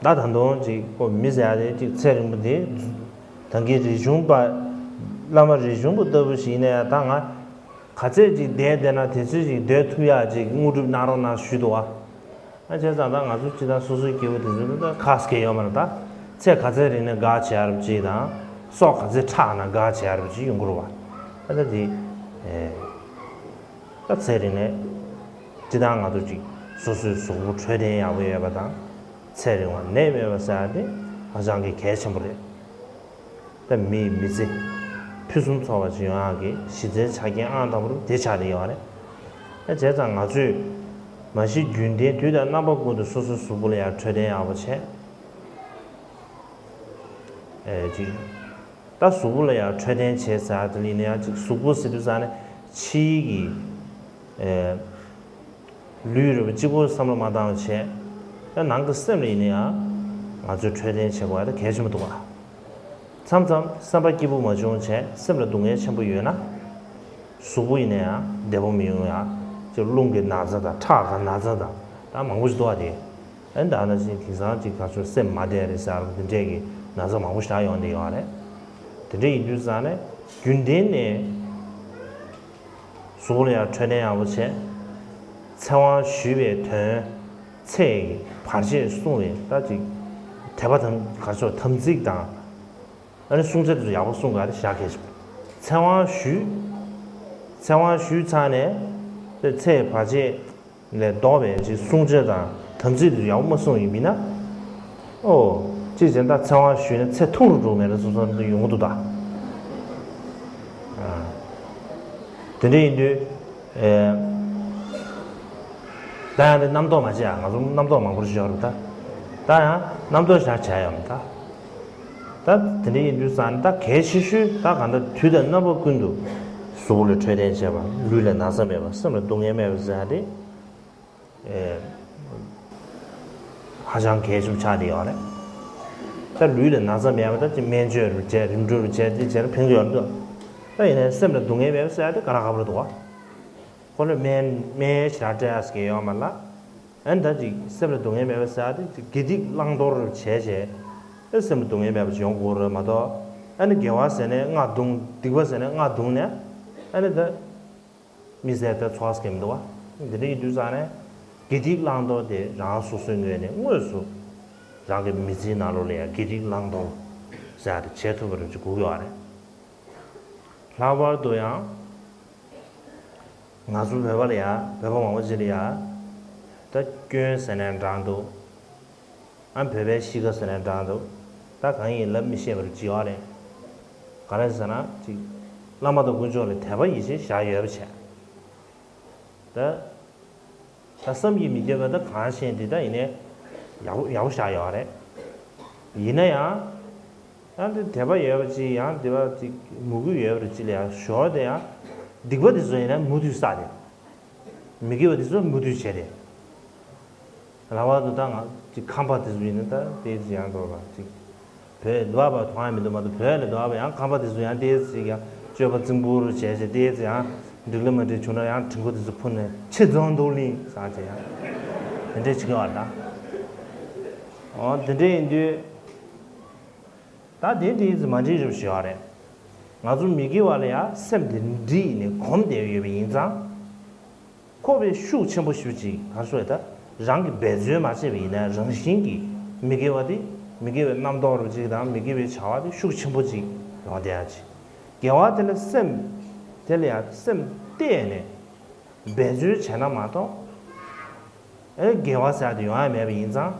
ད་ད་དུང་ཅིག་ཁོ་མི་ཟེར་ཡག་དེ་ཅིག་ཚེ་རིང་པོ་དེ་ད་གིན་རིག་གཞུང་པ་བླ་མ་རིག་གཞུང་པ་ལྟ་བུ་ཞིག་ཡིན་ན་ཡང་ད་ང་ག་ཚད་ཅིག་བསྡད་བསྡད་ན་དེ་ཚོད་ཅིག་སྡོད་ཐུབ་ཡག་ཅིག་དངོས་གྲུབ་གནང་རོགས་གནང་ཞུས་འདུག་བ། ཨ་བྱས་ཙང་ད་ང་ཚོ་སྤྱི་བཏང་སོ་སོའི་སྐྱེ་བོ་དེ་ཚོ་ད་ཁ་སྐད་ཡོད་མ་རེད་ད། ཚེ་ག་ཚད་རིང་ན་དགའ་བྱེད་ཡ་རབས་ཅིག་དང་། སྲོག་ག་ཚད་ཕྲ་ན་དགའ་བྱེད་ཡ་རབས་ཅིག་ཡོང་གི་རེད་བ། ཨ་ད་དེ་ཨེ་ད་ཚེ་རིང་ནས་སྤྱི་བཏང་ང་ཚོ་ཅིག་སོ་སོའི་གཟུགས་པོ་འཕྲོད་བསྟེན་ཡག་པོ་ཡོད་པ་དང་། ཚེ་རིང་བ་ནད་མེད་པ་ཟེར་ཡ་དེ་ཧ་ཅང་གི་གལ་ཆེན་པོ་རེད། ད་མིའི་མི་ཚེ་ཕུན་སུམ་ཚོགས་པ་ཅིག་ཡོང་ཡག་གི་གཞི་རྩའི་ཆ་རྐྱེན་ཨང་དང་པོ་དེ་ཆགས་བསྡད་ཡོད་རེད། ཨ་བྱས་ཙང་ང་ཚོས་མ་གཞི་རྒྱུན་ལྡན་དུས་དང་རྣམ་པ་ཀུན་ཏུ་སོ་སོའི་གཟུགས་པོ་ལ་ཡང་འཕྲོད་བསྟེན་ཡག་པོ་བྱས། ཨེ་ཅིག་ད་གཟུགས་པོ་ལ་ཡང་འཕྲོད་བསྟེན་བྱས་ཟེར་དེ་ལ་ཡིན་ན་ཡང་ཅིག་གཟུགས་པོ་ཟེར་དུས་ཙང་ནས་ཕྱིའི་གི་ཨེ། ལུས་རེད་པ་གཅིག་པོ་བསམ་བློ་མ་བཏང་བ་བྱས། ད་ནང་གི་སེམས་ལ་ཡིན་ན་ཡང་ང་ཚོས་འཕྲོད་བསྟེན་བྱེད་དགོས་ཡ་ད་གལ་ཆེན་པོ་འདུག་བ། མཚམས་མཚམས་སེམས་པ་སྐྱིད་པོ་མ་བྱུང་བྱས་སེམས་ལ་སྡུག་བསྔལ་ཆེན་པོ་ཡོད་ན། གཟུགས་པོ་ཡིན་ན་ཡང་བདེ་པོ་མི་ཡོང་ཡ། ཅིག་རླུང་གི་ན་ཚ་དང་ཁྲག་གི་ན་ཚ་དང་ད་མང་པོ་ཞིག་འདུག་བ་དེ། ཨ་ནི་ད་ནང་བཞིན་དེང་སང་ཅིག་ག་ཚོད་སེམས་མ་བདེ་རེད་ཟེར་དེ་འདྲས་ཀྱི་ན་ཚ་མང་པོ་ཞིག་ཡོང་བསྡད་ཡོད་རེད། དེ་འདྲས་ཡིན་དུས་ཙང་ནས་རྒྱུན་ལྡན་ནས། གཟུགས་པོ་ལ་ཡང་འཕྲོད་བསྟེན་ཡག་པོ་བྱས། ཚེ་དབང་ཞུས་པའི་དོན། ཚེ་ཡི་བར་ཆད་སྲུང་བའི་ད་ཅིག་དད་པ་དམ་ག་ཚོད་དམ་ཚིག་དང་། ཨ་ནི་སྲུང་བྱ་དེ་ཚོ་ཡག་པོ་སྲུང་དགོས་ཡ་དེ་བཞག་གལ་ཆེ། ཚེ་དབང་ཞུས། ཚེ་དབང་ཞུས་ཚར་ནས། དེ་ཚེ་ཡི་བར་ཆད་ལས་ལྡོག་པའི་ཅིག་སྲུང་བྱ་དང་དམ་ཚིག་དེ་ཚོ་ཡག་པོ་མ་སྲུང་ཡིན་མིན་ན། ཨོ། ཅིག་བྱས་ན་ད་ཚེ་དབང་ཞུས་ནས་ཚེ་ཐུང་རུ་འགྲོ་མེད་ན་སོ་སོ་འདི་ཡོང་གི་འདུག་ད། དེ་འདྲ་ཡིན་དུས། ཨེ། ད་ཡང་དེ་རྣམ་རྟོག་མ་བྱེད་ཡ། ང་ཚོ་རྣམ་རྟོག་མང་པོ་ཞིག་ཡོད་རེད་ད། ད་ཡང་རྣམ་རྟོག་བཞག་བྱས་ཡོད་རེད་ད། ད་དེ་འདྲ་ཡིན་དུས་ཙང་ད་གལ་ཆེ་ཤོས་ད་གང་ལྟར་དུས་དང་རྣམ་པ་ཀུན་ཏུ་གཟུགས་པོ་ལ་འཕྲོད་བསྟེན་བྱེད་པ། ལུས་ལ་ན་ཚ་མེད་པ། སེམས་ལ་སྡུག་བསྔལ་མེད་པ་ཟེར་ཡ་དེ། ཨེ། ཧ་ཅང་གལ་ཆེན་པོ་ཆགས་བསྡད་ཡོད་རེད། ད་ལུས་ལ་ན་ཚ་མེད་པ་ད་ཅིག་སྨན་བཅོས་རུ་བྱས། རིམ་གྲོ་རུ་བྱས། དེ་བྱས་ན་ཕན་གྱི་ཡོད་འདུག་ད་ཡིན་ནའི་སེམས་ལ་སྡུག་བསྔལ་མེད་པ་ཟེར་ཡ་དེ་དཀའ་ལས་ཁག་པོ་རེད་འདུག་བ། ཁོ་ལ་སྨན་སྨན་ཞེ་དྲག་སྤྲད་ཡ་ཟེར་གྱི་ཡོད་མ་རེད་ལ། ཨ་ནི་ད་ཅིག་སེམས་ལ་སྡུག་བསྔལ་མེད་པ་ཟེར་ཡ་དེ་ཅིག་དགེ་སྡིག་བླང་དོར་རུ་བྱས་བྱས། ཨེ། སེམས་ལ་སྡུག་བསྔལ་མེད་པ་ཅིག་ཡོང་དགོས་རེད་མ་གཏོགས། ཨ་ནི་དགེ་བ་ཟེར་ནས་རྔ་བརྡུངས། སྡིག་པ་ཟེར་ནས་རྔ་བརྡུངས་ནས། ཨ་ནི་ད། མི་ཟེར་ད་ཚོགས་སྐྱེམས་འདུག་བ། འདི་འདྲ་ཡིན་དུས་ཙང་ནས་དགེ་སྡིག་བླང་དོར་དེ་རང་སོ་སོའི་ངོས་ནས་དངོས་སུ་རང་གི་མི་ཚེའི་ནང་ལོགས་ལ་ཡང་དགེ་སྡིག་བླང་དོར་ཟེར་ཡ་དེ་བྱེད་ཐུབ་པ་རུ་ཅིག་དགོས་ཀྱི་ཡོད་རེད། ལྷག་པར་དུ་ཡང་ང་ཚོ་བོད་པ་ལ་ཡང་བོད་པ་མང་པོ་ཅིག་ལ་ཡང་ད་སྐྱོན་ཟེར་ནས་འདྲ་འདུག་ཨ། བོད་པའི་གཤིས་ཀ་ཟེར་ནས་འདྲ་འདུག་ད་གང་ཡིན་ལབ་མི་ཤེས་པ་རུ་ཅིག་ཡོད་རེད། ག་རེ་ཟེར་ན་ཅིག་བླ་མ་དང་དཀོན་མཆོག་ལ་དད་པ་ཡིད་ཆེས་བཞག་ཡོད་པ་བྱས། ད་ད་བསམ་གྱིས་མི་ཁྱབ་པ་ད་གང་ཤེས་འདི་ད་ཡིན་ནའི་ཡག་པོ་ཡག་པོ་བཞག་ཡོད་རེད། ཡིན་ན་ཡང་ཡང་དེ་དད་པ་ཡོད་པ་ཅིག་ཡང་དེ་བ་ཅིག་མོས་གུས་ཡོད་པ་ཅིག་ལ་ཡང་ཞོར་དེ་ཡང་སྡིག་པ་དེ་ཚོ་ཡིན་ན་མུ་མཐུད་བསགས་ཏེ། མི་དགེ་བ་དེ་ཚོ་མུ་མཐུད་བྱས་ཏེ། ལྷག་པར་དུ་ད་ང་ཅིག་ཁམས་པ་དེ་ཚོ་ཡིན་ན་ད་དེ་ཅི་ཡང་འགྲོ་བ་ཅིག་བོད་འདུག་པ་མཐོང་ཡ་མི་འདུག་མ་གཏོགས། བོད་ལ་འདུག་པ་ཡང་ཁམས་པ་དེ་ཚོ་ཡང་དེ་ཅིག་ཡང་སྤྱོད་པ་རྫིང་བུ་རུ་བྱས་བྱས། དེ་ཅི་ཡང་འགྲིག་ལ་མ་འགྲིག་བྱུང་ན་ཡང་དྲིན་གོ་དེ་ཚོ་ཕུལ་ནས་ཆེ་རྫོང་རྡོར་གླིང་ཟེར་བྱས་ཡང་དེ་འདྲས་བྱེད་ཀྱི་ཡོད་རེད་ད། འོ་དེ་འདྲས་ཡིན་དུས། ད་དེ་དེ་ཙི་མ་འགྲིག་རེད་ཞུ་བ་རེད། ང་ཚོ་མི་དགེ་བ་ལ་ཡང་སེམས་དེ་འདྲི་ཡིན་ནས་གོམས་བསྡད་ཡོད་པ་ཡིན་ཙང་། ཁོ་བས་ཤུགས་ཆེན་པོ་ཞེ་པོ་ཅིག་ག་རེ་ཟེར་ད། རང་གིས་འབད་བརྩོན་མ་བྱས་པ་ཡིན་ན་རང་བཞིན་གྱིས་མི་དགེ་བ་དེ། མི་དགེ་བའི་རྣམ་རྟོག་རུ་ཅིག་དང་མི་དགེ་བའི་བྱ་བ་དེ་ཤུགས་ཆེན་པོ་ཅིག་ཡོང་བསྡད་ཡ་ཅིག་དགེ་བ་དེ་ལ་སེམས། དེ་ལ་ཡང་སེམས་གཏད་ནས་འབད་བརྩོན་བྱས་ན་མ་གཏོགས། ཨེ། དགེ་བ་ཟེར་ཡ་དེ་ཡོང་ཡ་མེད་པ་ཡིན་ཙང་།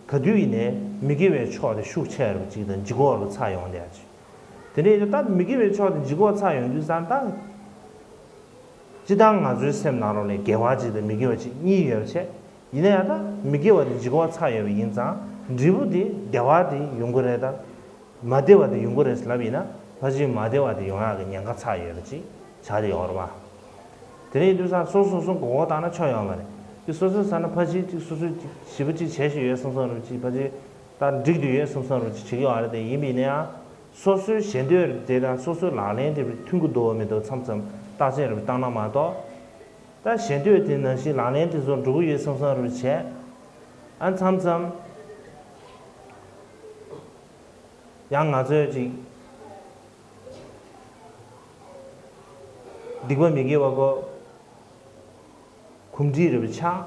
ག་དུས་ཡིན་ནའི་མི་དགེ་བའི་ཕྱོགས་དེ་ཤུགས་ཆེ་རུ་ཅིག་དང་ལྗིད་ཁོག་རུ་ཚ་ཡོང་བསྡད་ཅིག་དེ་འདྲ་ཡིན་ཙང་ད་མི་དགེ་བའི་ཕྱོགས་དེ་ལྗིད་ཁོག་ཚ་ཡོང་དུས་ཙང་ད། སྤྱིར་བཏང་ང་ཚོའི་སེམས་ནང་ལོགས་ལ་དགེ་བ་ཅིག་དང་མི་དགེ་བ་ཅིག་གཉིས་ཡོད་པ་བྱས། ཡིན་ན་ཡང་ད་མི་དགེ་བ་དེ་ལྗིད་ཁོག་ཚ་ཡོད་པ་ཡིན་ཙང་། འབྲས་བུ་དེ་བདེ་བ་དེ་ཡོང་གི་རེད་ད། མ་བདེ་བ་དེ་ཡོང་གི་རེད་ལབ་ཡིན་ན། ཕལ་ཆེར་མ་བདེ་བ་དེ་ཡོང་ཡག་གི་ཉེན་ཁ་ཚ་ཡོད་པ་ཅིག་ཆགས་ཀྱི་ཡོད་རེད་པ། དེ་འདྲ་ཡིན་དུས་ཙང་སོ་སོ་སོ་མགོ་སྐོར་བཏང་ན་ཆོ་ཡོད་མ་རེད། དེ་སོ་སོའི་ས་ན་ཕལ་ཆེར་ཅིག་སོ་སོས་ཅིག་ཞེ་པོ་ཅིག་བྱས་ཤིག་ཡོད་བསམ་བསམ་རུ་ཅིག་ཕལ་ཆེར་ད་འགྲིག་འདུག་ཡོད་བསམ་བསམ་རུ་ཅིག་བྱེད་ཀྱི་ཡོད་རེད། དེ་ཡིན་པ་ཡིན་ན་ཡང་སོ་སོའི་ཞེ་འདོད་དེ་དང་སོ་སོའི་ལག་ལེན་དེ་མཐུན་གྱི་འདུག་མི་འདུག་མཚམས་མཚམས་བརྟག་དཔྱད་རུ་བཏང་ན་མ་གཏོགས། ད་ཞེ་འདོད་དེ་ནང་བཞིན་ལག་ལེན་དེ་ཚོ་འགྲོ་གི་ཡོད་བསམ་བསམ་རུ་བྱས། ཨ། མཚམས་མཚམས། ཡང་ང་ཚོས་ཅིག་སྡིག་པ་མི་དགེ་བ་གོ་གོམས་འདྲིས་རེ་བ་ཆགས།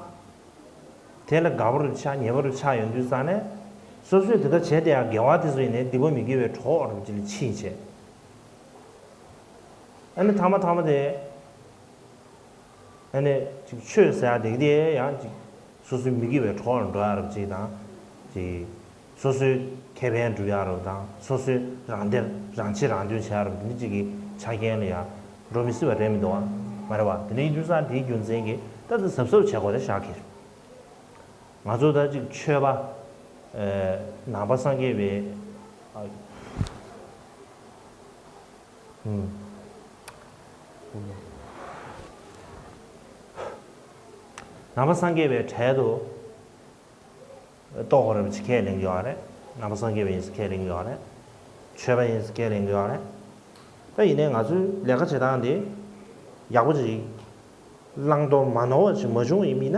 དེ་ལ་དགའ་པོ་རེ་བ་ཆགས། ཉེས་པ་རེ་བ་ཆགས་ཡོང་དུས་ཙང་ནས། སོ་སོས་དེ་ལྟར་བྱས་ཏེ་ཡང་དགེ་བ་དེ་ཚོ་ཡིན་ནའི་སྡིག་པ་མི་དགེ་བའི་གྲོགས་རེ་བ་ཅིག་ལ་ཕྱིན་བྱས། ཨ་ནི་ཐ་མ་ཐ་མ་དེ། ཨ་ནི་ཅིག་ཆོས་ཟེར་ཡ་དེ་གི་དེ་ཡང་ཅིག་སོ་སོའི་མི་དགེ་བའི་གྲོགས་ལ་འགྲོ་ཡ་རབ་ཅིག་དང་། ཅིག་སོ་སོའི་ཁེ་ཕན་སྒྲུབ་ཡ་རབ་དང་། སོ་སོའི་རང་བདེ་རང་ཆེ་རང་དོན་བྱེད་ཡ་རབ་འདི་ཅིག་གི་ཆ་རྐྱེན་ལ་ཡང་འགྲོ་མི་སྲིད་པ་རེད་མི་འདུག་བ། མ་རེད་བ། དེ་འདྲ་ཡིན་དུས་ཙང་དེའི་རྒྱུ་མཚན་གྱིས་ད་ལྟ་གཟབ་གཟབ་བྱེད་དགོས་རེད་ཤག་གི། ང་ཚོ་ད་ཅིག་ཆོས་པ། ཨ། ནང་པ་སངས་རྒྱས་པའི། ཨ། ནང་པ་སངས་རྒྱས་པའི་གྲལ་དུ་གཏོགས་པ་རེད་ཅེས་ཁས་ལེན་གྱི་ཡོད་རེད། ནང་པ་སངས་རྒྱས་པ་ཡིན་ཟེར་ཁས་ལེན་གྱི་ཡོད་རེད། ཆོས་པ་ཡིན་ཟེར་ཁས་ལེན་གྱི་ཡོད་རེད། ད་ཡིན་ནའི་ང་ཚོའི་ལས་ཀ་བྱེད་སྟངས་དེ་ཡག་པོ་ཅིག་བླང་དོར་མ་ནོར་བ་ཅིག་མ་བྱུང་བ་ཡིན་མིན་ན་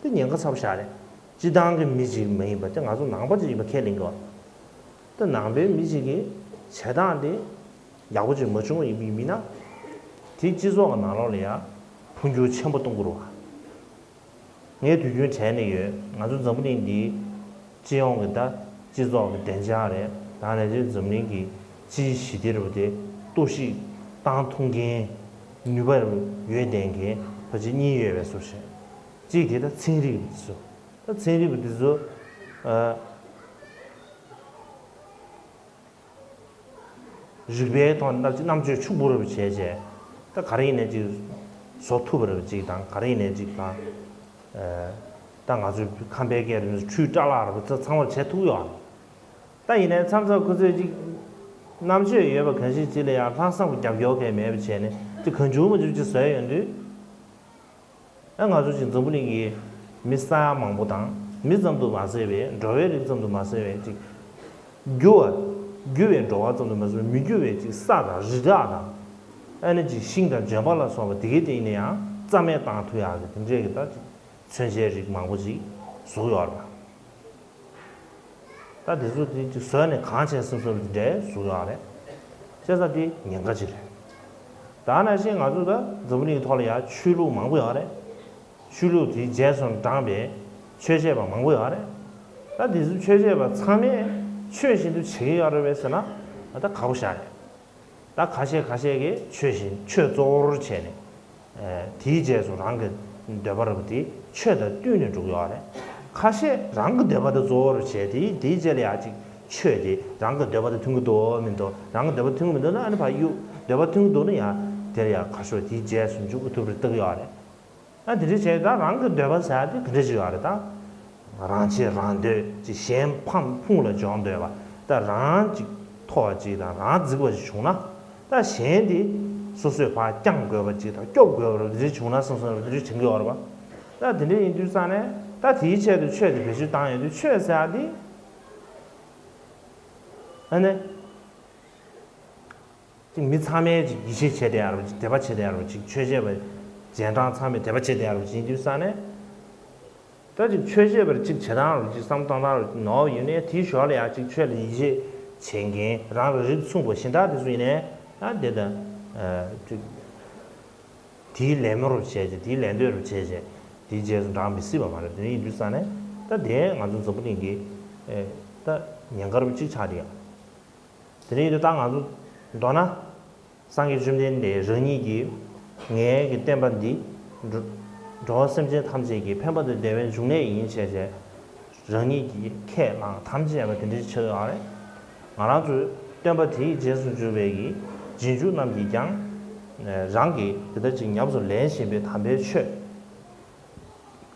དེ་ཉེན་ཁ་ཚ་པོ་ཞིག་རེད། སྤྱིར་བཏང་གི་མི་ཅིག་མ་ཡིན་པ་དེ་ང་ཚོ་ནང་པ་ཅིག་ཡིན་པ་ཁས་ལེན་གྱི་ཡོད། ད་ནང་པའི་མི་ཅིག་གིས་བྱེད་སྟངས་དེ་ཡག་པོ་ཅིག་མ་བྱུང་བ་ཡིན་པ་ཡིན་མིན་ན། དེ་སྤྱི་ཚོགས་ཀྱི་ནང་ལོགས་ལ་ཡང་འཕོ་འགྱུར་ཆེན་པོ་གཏོང་གི་རེད་བ། ངས་དུས་རྒྱུན་དྲན་ནས་ཡོད། ང་ཚོ་འཛམ་བུ་གླིང་འདིའི་སྤྱི་ཡོངས་ཀྱི་ད་སྤྱི་ཚོགས་ཀྱི་བདེ་འཇགས་རེད། ད་ནང་བཞིན་འཛམ་གླིང་གི་སྤྱིའི་ཞི་བདེ་རུ་དེ་གཏོར་བཤིག་བཏང་ཐུབ་མཁན་ནུས་པ་རུ་ཡོད་བསྡད་མཁན་ཕལ་ཆེར་གཉིས་ཡོད་པའི་བཟོ་ཞིག་གཅིག་དེ་ད་ཚན་རིག་པ་དེ་ཚོ། ད་ཚན་རིག་པ་དེ་ཚོ། ཨ། རིག་པའི་ཐོག་ནས་ཅིག་རྣམ་དཔྱོད་ཕྱུག་པོ་རེ་བྱས་བྱས། ད་ག་རེ་ཡིན་ནའི་ཅིག་བཟོ་ཐུབ་པ་རེ་བྱས་ཅིག་དང་། ག་རེ་ཡིན་ནའི་ཅིག་དང་། ཨ། ད་ང་ཚོའི་ཁམས་པའི་སྐད་རེད་ན་འཕྲུལ་སྐྲ་ལག་རེད་པ། ཚང་མ་བྱེད་ཐུབ་ཡོད་རེད། ད་ཡིན་ནའི་མཚམས་མཚམས་ཁོ་ཚོས་ཅིག་རྣམ་དཔྱོད་ཡོད་པ་གང་ཞིག་ཅིག་ལ་ཡང་ལྷག་བསམ་གྱི་རྒྱབ་སྐྱོར་གང་མེད་པ་བྱས་ནས་ཅིག་གང་བྱུང་མང་བྱུང་ཅིག་བཟོས་ཡོང་དུས། ཨ། ང་ཚོ་ཅིག་འཛམ་བུ་གླིང་གི་མི་ས་ཡ་མང་པོ་དང་། མི་ཙམ་དུ་མ་ཟད་པའི་འགྲོ་བའི་རིགས་ཙམ་དུ་མ་ཟད་པའི་ཅིག་རྒྱུ་བ། རྒྱུ་བའི་འགྲོ་བ་ཙམ་དུ་མ་ཟད་པའི་མི་རྒྱུ་བའི་ཅིག་ས་དང་རི་བྲག་དང་། ཨ་ནི་ཅིག་ཤིང་དང་ལྗོན་པ་ལ་སོགས་པ་དེ་གའི་སྟེང་ནས་ཡང་རྩ་མེད་བཏང་ཐུབ་ཡག་གི་དེ་འདྲའི་གི་ད་ཅིག་མཚོན་ཆའི་རིགས་མང་པོ་ཅིག་བཟོས་ཡོད་རེད་པ། ད་དེ་ཚོ་དེ་ཅིག་བཟོས་ནས་གང་བྱས་སེམས་སོར་དེ་འདྲའི་བཟོ་ཡག་རེད། བྱས་ཙང་དེ་ཉེན་ཁ་ཅིག་རེད། ད་ནང་བཞིན་ང་ཚོ་ད་འཛམ་བུ་གླིང་ཐོག་ལ་ཡང་ཆོས་ལུགས་མང་པོ་ཡོད་རེད། ཆོས་ལུགས་དེའི་རྗེས་སུ་འབྲངས་པའི་ཆོས་བྱེད་པ་མང་པོ་ཡོད་རེད། ད་དེ་ཚོ་ཆོས་བྱེད་པ་ཚང་མས་ཆོས་བཞིན་དུ་བྱེད་ཀྱི་ཡོད་རེད་པས་ཟེར་ན། ད་ཁག་པོ་ཞེ་དྲག་རེད། ད་ཁ་ཤས་ཁ་ཤས་ཀྱིས་ཆོས་བཞིན་ཆོས་གཙོ་བོར་བྱས་ནས། ཨ། དེའི་རྗེས་སུ་རང་གི་འདོད་པ་རེད་པ། དེ་ཆོས་དང་བསྟུན་ནས་འགྲོ་གི་ཡོད་རེད། ཁ་ཤས་རང་གི་འདོད་པ་དེ་གཙོ་བོར་བྱས། དེའི་དེའི་རྗེས་ལ་ཡང་ཅིག་ཆོས་དེ་རང་གི་འདོད་པ་དང་མཐུན་གྱི་འདུག་མི་འདུག་རང་གི་འདོད་པ་མཐུན་གྱི་མི་འདུག་ན། ཨ་ནི་ཕར་གཡུག་འདོད་པ་མཐུན་གྱི་འདུག་ན་ཡང་དེར་ཡང་ཁ་ཤས་དེའི་རྗེས་སུ་འཇུག་ཐུབ་རེ་བཏང་གི་ཡོད་རེད། ཨ། དེ་འདྲ་བྱས། ད་རང་གི་འདོད་པ་ཟེར་ཡག་དེ་ག་འདྲ་ཅིག་ཡོད་རེད། ད་རང་ཆེ་རང་འདོད་ཅིག་གཞན་ཕམ་ཕུང་ལ་འཇོག་འདོད་པ། ད་རང་ཅིག་མཐོ་བ་ཅིག་དང་རང་རྫིག་པ་ཅིག་བྱུང་ན། ད་གཞན་དེ་སོ་སོས་ཕར་བསྐྱང་དགོས་པ་ཅིག་དང་སྐྱོབ་དགོས་པ་དེ་འདྲ་བྱུང་ན་བསམ་བསམ་དེ་འདྲ་བྱེད་ཀྱི་ཡོད་རེད་པ། ད་དེ་འདྲ་ཡིན་དུས་ཙང་ནས་ད་དེའི་ཆེད་དུ་ཆོས་དེ་བེད་སྤྱོད་བཏང་ཡོང་དུས། ཆོས་ཟེར་ཡག་དེ་ཨ་ནི། ཅིག་མི་ཚང་མས་ཅིག་ཡིད་ཆེས་བྱེད་བསྡད་ཡག་རེད་པ། ཅིག་དད་པ་བྱེད་བསྡད་ཡག་རེད་པ། ཅིག་ཆོས་བྱེད་པ་རྗེས་འབྲང་ཚང་མས་དད་པ་བྱེད་བསྡད་ཡག་རེད་པ་ཅིག་ཡིན་དུས་ཙང་ནས། ད་ཅིག་ཆོས་བྱེད་པར་ཅིག་བྱེད་སྟངས་རེད་པ། ཅིག་བསམ་བློ་བཏང་སྟངས་རེད་པ། ནོར་ཡོད་ནའི་དེའི་ཞོར་ལ་ཡང་ཅིག་ཆོས་ལ་ཡིད་ཆེས་བྱེད་མཁན། རང་ལ་རིགས་མཚུངས་པ་གཞན་དག་དེ་ཚོ་ཡིན་ནའི། ཨ། དེ་ད་ཅིག་དེའི་ལད་མོ་རུ་བྱས་བྱས། དེའི་ལད་ཟློས་རུ་བྱས་བྱས། དེའི་རྗེས་སུ་འབྲང་མི་སྲིད་པ་མ་རེད། དེ་ཡིན་དུས་ཙང་ནས་ད་དེ་ང་ཚོ་འཛམ་བུ་གླིང་གི། ཨེ། ད་ཉེན་ཁ་རུ་ཅིག་ཆགས་བསྡད་ཡག་དེ་འདྲ་ཡིན་དུས་ད་ང་ཚོ་མདོར་ན། སངས་རྒྱས་བཅོམ་ལྡན་འདས་རང་ཉིད་ཀྱིས། ངའི་གི་བསྟན་པ་འདི་འགྲོ་འགྲོ་བ་སེམས་ཅན་ཐམས་ཅད་ཀྱི་ཕན་པ་དང་བདེ་བའི་འབྱུང་གནས་ཡིན་བྱས་བྱས། རང་ཉིད་ཀྱིས་ཁས་བླངས་དམ་བཅས་པ་དེ་འདྲ་ཆགས་ཡོད་རེད། ང་རང་ཚོའི་བསྟན་པ་དེའི་རྗེས་སུ་འཇུག་པའི་གི་རྗེས་འཇུག་རྣམས་ཀྱིས་ཀྱང་། རང་གིས་དེ་ལྟར་ཅིག་ཉམས་སུ་ལེན་བཞིན་པའི་དམ་པའི་ཆོས།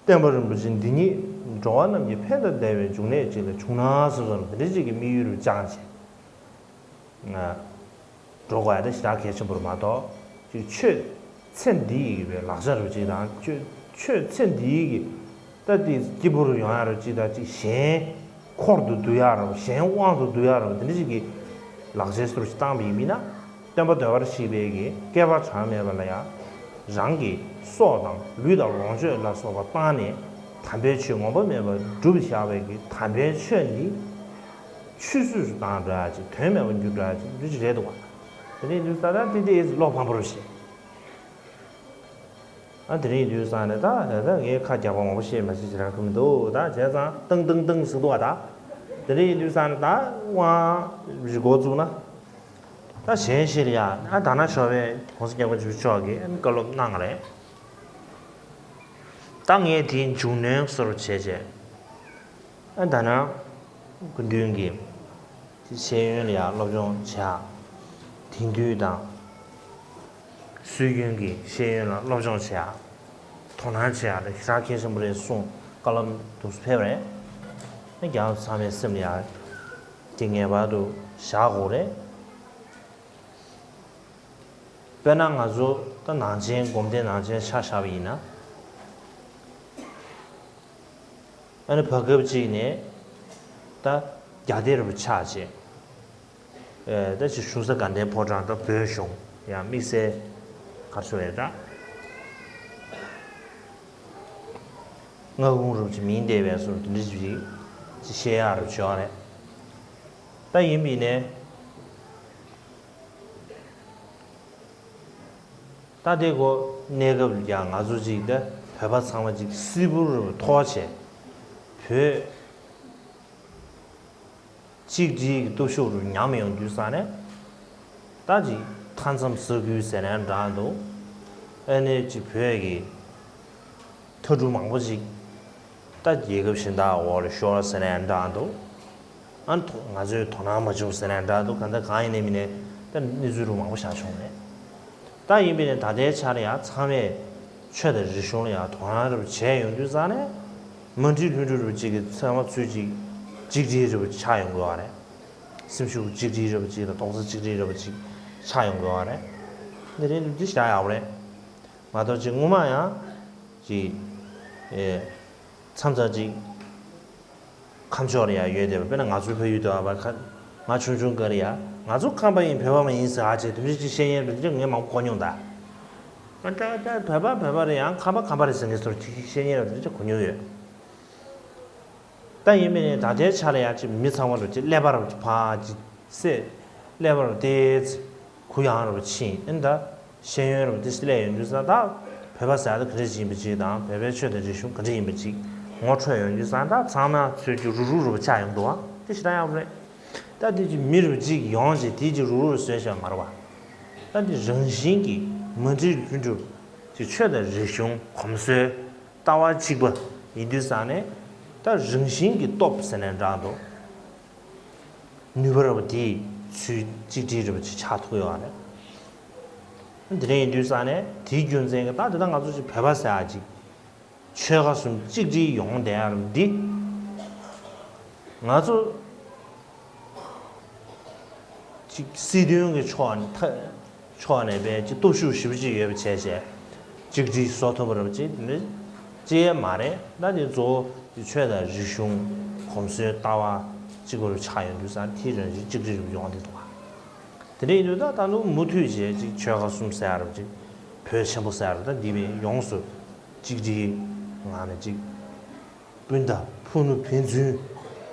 བསྟན་པ་རིན་པོ་ཆེ་འདི་ཉིད་འགྲོ་བ་རྣམས་ཀྱི་ཕན་དང་བདེ་བའི་འབྱུང་གནས་ཅིག་ལ་བྱུང་ན་བསམ་བསམ་དེ་འདྲ་ཅིག་གི་དམིགས་ཡུལ་རུ་བཅངས་བྱས། འགྲོ་དགོས་ཡག་དེ་ཞེ་དྲག་གལ་ཆེན་པོ་རེད་མ་གཏོགས། ཅིག་ཆོས་ཚེ་འདི་ཡི་གི་བའི་ལག་ཆ་རུ་ཅིག་དང་། ཆོས་ཆོས་ཚེ་འདི་ཡི་གི་ད་དེ་སྐྱིད་པོ་རུ་ཡོང་ཡག་རུ་ཅིག་དང་། ཅིག་གཞན་འཁོར་དུ་བསྡུ་ཡག་རུ། གཞན་དབང་དུ་བསྡུ་ཡག་རུ། དེ་འདྲ་ཅིག་གི་ལག་ཆ་སོར་ཅིག་བཏང་བ་ཡིན་ན། སྟོན་པ་ཟློས་གར་ཞེས་པའི་གི་བསྐལ་པ་གྲངས་མེད་པ་ལ་ཡང་། རང་གི་སྲོག་དང་ལུས་དང་ལོངས་སྤྱོད་ལ་སོགས་པ་བཏང་ནས་དམ་པའི་ཆོས་ངོམས་པ་མེད་པར་བསྒྲུབས་བཞག་པའི་གི་དམ་པའི་ཆོས་འདི་ཆུད་ཟོས་སུ་བཏང་འགྲོ་ཡག་ཅིག་དོན་མེད་པར་འགྱུར་འགྲོ་ཡག་ཅིག་འདི་ཅིག་རེད་འདུག་བ། དེ་ནས་འདུག་ས་ད་དེ་དེ་བློ་ཕམ་པོ་རེད་ཤག་ཨ། དེ་རིང་དུས་སང་ནས་ད་ད་ད་ངས་ཁ་རྒྱག་པ་མང་པོ་བཤད་མ་བཤད་ཅི་རང་གི་མི་འདུག་ད་བྱས་ཙང་ཏང་ཏང་ཏང་ཟེར་འདུག་བ། ད་དེ་རིང་དུས་སང་ནས་ད་དབང་རིག་འགོ་བཙུགས་ན། ད་གཞན་ཞིག་ལ་ཡ། ཨ། ད་ནང་ཞོགས་པའི་༸གོང་ས་༸སྐྱབས་མགོན་ཆེན་པོ་མཆོག་གིས་བཀའ་སློབ་གནང་བ་རེད། ད་ངས་དེའི་མཇུག་སྣོན་སོར་བྱས་བྱས། ཨ། ད་ནང་སྐུ་མདུན་གྱི་ཤེས་ཡོན་ལ་ཡ་སློབ་སྦྱོང་བྱས། དེང་དུས་དང་སྲོལ་རྒྱུན་གྱི་ཤེས་ཡོན་ལ་སློབ་སྦྱོང་བྱས། དོ་སྣང་བྱས་ཡག་ལ་ཞེ་དྲག་གལ་ཆེན་པོ་རེད་གསུངས། བཀའ་སློབ་འདུག་སེ་ཕེབས་པ་རེད། ཨ། རྒྱལ་བ་ཚང་མས་སེམས་ལ་ཡ་དེ་ངེས་པར་དུ་བཞག་དགོས་རེད། དཔེར་ན་ང་ཚོ་ད་ནང་ཆེན་སྒོམ་སྡེ་ནང་ཆེན་ཆ་བཞག་པ་ཡིན་ན། ཨ་ནི་བར་སྐབས་གཅིག་ནས་ད་རྒྱ་སྡེ་རུ་ཆགས་བྱས། ཨེ། ད་ཅིག་གཞུང་ས་དགའ་ལྡན་ཕོ་བྲང་དང་བོད་གཞུང་ཡང་དམིགས་བསལ་ག་རེ་ཟེར་དགོས་རེད། ད་མངའ་ཁུངས་རུ་ཅིག་མིང་བཏགས་པའི་བཟོ་འདྲ་དེ་འདྲ་ཅིག་ཅིག་བཤད་ཡག་རུ་བྱུང་བ་རེད། ད་ཡིན་པ་ཡིན་ནའི། ད་དེ་གོ་གནས་སྐབས་ལ་ཡང་ང་ཚོ་ཅིག་ད་བོད་པ་ཚང་མ་ཅིག་སིལ་བུར་ཐོར་བྱས། བོད་གཅིག་སྒྲིལ་གྱི་སྟོབས་ཤུགས་རུ་ཉམས་ཡོང་དུས་ས་ནས། ད་ཅིག་མཐའ་མཚམས་ས་ཁུལ་ཟེར་ན་འདྲ་འདུག་ཨ་ནི་ཅིག་བོད་ཀྱི་ཐ་གྲུ་མང་པོ་ཅིག་ད་རྒྱལ་ཁབ་གཞན་དག་འོག་ལ་ཤོར་ཟེར་ན་འདྲ་འདུག་ཨ། ང་ཚོས་དོ་སྣང་མ་བྱུང་ཟེར་ན་འདྲ་འདུག་གང་ལྟར་གང་ཡིན་ནའི་མིན་ནའི་ ད་གནས་ཚུལ་རུ་མང་པོ་བཞག་བྱུང་རེད། ད་ཡིན་པས་ནས་ད་ལྟའི་ཆར་ཡང་ཚང་མས་ཆོས་དང་རིག་གཞུང་ལ་ཡང་དོ་སྣང་རབ་བྱས་ཡོང་དུས་ཙང་ནས། མ་འགྲིག་ལྷུན་གྲུབ་རབ་ཅིག་གིས་ཚང་མ་ཚུར་ཅིག་གཅིག་སྒྲིལ་རབ་ཆགས་ཡོང་དགོས་པ་རེད། སེམས་ཤུགས་གཅིག་སྒྲིལ་རབ་ཅིག་དང་རྡོག་རྩ་གཅིག་སྒྲིལ་རབ་ཅིག་ཆགས་ཡོང་དགོས་པ་རེད། འདི་རིང་འདི་བཞག་ཡག་པོ་རེད། མ་གཏོགས་ཅིག་སྔོན་མ་ཡང་ཅིག་ཨེ། མཚམས་མཚམས་ཅིག་ཁམས་ཕྱོགས་ལ་ཡང་ཡོད་བསྡད་པ། དཔེར་ན་ང་ཚོའི་ཕ་ཡུལ་དུ་ཨ་ཕ་ཁ་ང་ཆུང་ཆུང་སྐབས་ལ་ཡང་ང་ཚོ་ཁམས་པ་ཡིན་བོད་པ་མ་ཡིན་ཟེར་ཨ་ཅེ་དེ་འདྲ་ཅིག་བཤད་མཁན་རེད་དེ་འདྲ་ངས་མང་པོ་གོ་མྱོང་ད། ཨ་ད་ད་བོད་པ་བོད་པ་རེད། ཡང་ཁམས་པ་ཁམས་པ་རེད་ཟེར་མཁན་ཚོར་ཅིག་བཤད་མཁན་རེད་དེ་འདྲ་གོ་མྱོང་ཡོད། ད་ཡིན་པས་ནས་ད་ལྟའི་ཆ་ལ་ཡང་ཅིག་མི་ཚང་མ་རུ་ཅིག་ཀླད་པ་རུ་ཅིག་ཕ་ཅིག་སེ་ཀླད་པ་རུ་ཏེ་ཅིག་གུ་ཡངས་རུ་ཕྱིན་ཨིན་ད། ཤེས་ཡོན་རུ་ཏེ་ཅིག་སླེབས་ཡོང་དུས་ཙང་ད་བོད་པ་ཟེར་ཡ་ད་ག་འདྲ་ཅིག་ཡིན་པ་ཅིག་དང་བོད་པའི་ཆོས་དང་རིག་གཞུང་ག་འདྲ་ཡིན་པ་ཅིག་ངོ་འཕྲོད་ཡོང་དུས་ཙང་ད་ཚང་མ་ཚུར་ཅིག་རུག་རུག་རུ་ཆགས་ཡོང་འདུག་བ། དེ་ཞེ་དྲག་ཡག་པོ་རེད། ད་དེ་ཅིག་མི་རུ་ཅིག་ཡོང་ཅིག་དེ་ཅིག་རུག་རུག་བཟོས་བྱས་མ་རེད་བ། ད་འདི་རང་བཞིན་གྱིས་མ་འགྲིག་ལྷུན་གྲུབ་ཅིག་ཆོས་དང་རིག་གཞུང་གོམས་སྲོལ་ལྟ་བ་གཅིག་པ་ཡིན་དུས་ཙང་ནས། ད་རང་བཞིན་གྱིས་སྟོབས་ཟེར་ནས་འདྲ་འདུག་ནུས་པ་ར་བ་དེས་ཚུར་གཅིག་སྒྲིལ་ར་བ་ཅིག་ཆགས་ཐུབ་ཡོད་རེད། དེ་འདྲ་ཡིན་དུས་ཙང་ནས་དེའི་རྒྱུ་མཚན་གྱིས་ད་དེ་ད་ང་ཚོ་ཅིག་བོད་པ་ཟེར་ཡ་ཅིག་ཆོལ་ཁ་གསུམ་གཅིག་སྒྲིལ་ཡོང་བསྡད་ཡ་ར་བ་འདི། ང་ཚོ་ཅིག་སྲིད་དོན་གྱི་ཕྱོགས་ནས་ཐ་ཕྱོགས་ནས་དཔེ་ཅིག་སྟོབས་ཤུགས་ཞེ་པོ་ཅིག་ཡོད་པ་བྱས་བྱས་གཅིག་སྒྲིལ་བཟོ་ཐུབ་པ་ར་བ་ཅིག་དེ་འདྲ་ཅི་ཡང་མ་རེད། ད་དེ་གཙོ་བོ་དེ་ཆོས་དང་རིག་གཞུང་གོམས་སྲོལ་ལྟ་བ་གཅིག་པ་རུ་ཆགས་ཡོང་དུས་ཙང་དེའི་རང་བཞིན་གཅིག་སྒྲིལ་རུ་ཡོང་བསྡད་འདུག་ག་དེ་འདྲ་ཡིན་དུས་ད་ད་དུང་མུ་མཐུད་བྱས་ཅིག་ཆོལ་ཁ་གསུམ་ཟེར་ཡ་ར་བ་ཅིག་བོད་ཆེན་པོ་ཟེར་ཡ་ར་བ་ད་འདི་བས་ཡོངས་སུ་གཅིག་སྒྲིལ་ངང་ནས་ཅིག་སྤུན་ཟླ་ཕུ་ནུ་ཕན་ཚུན་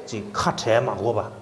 ཅིག་ཁ་བྲལ་མ་དགོས་པ།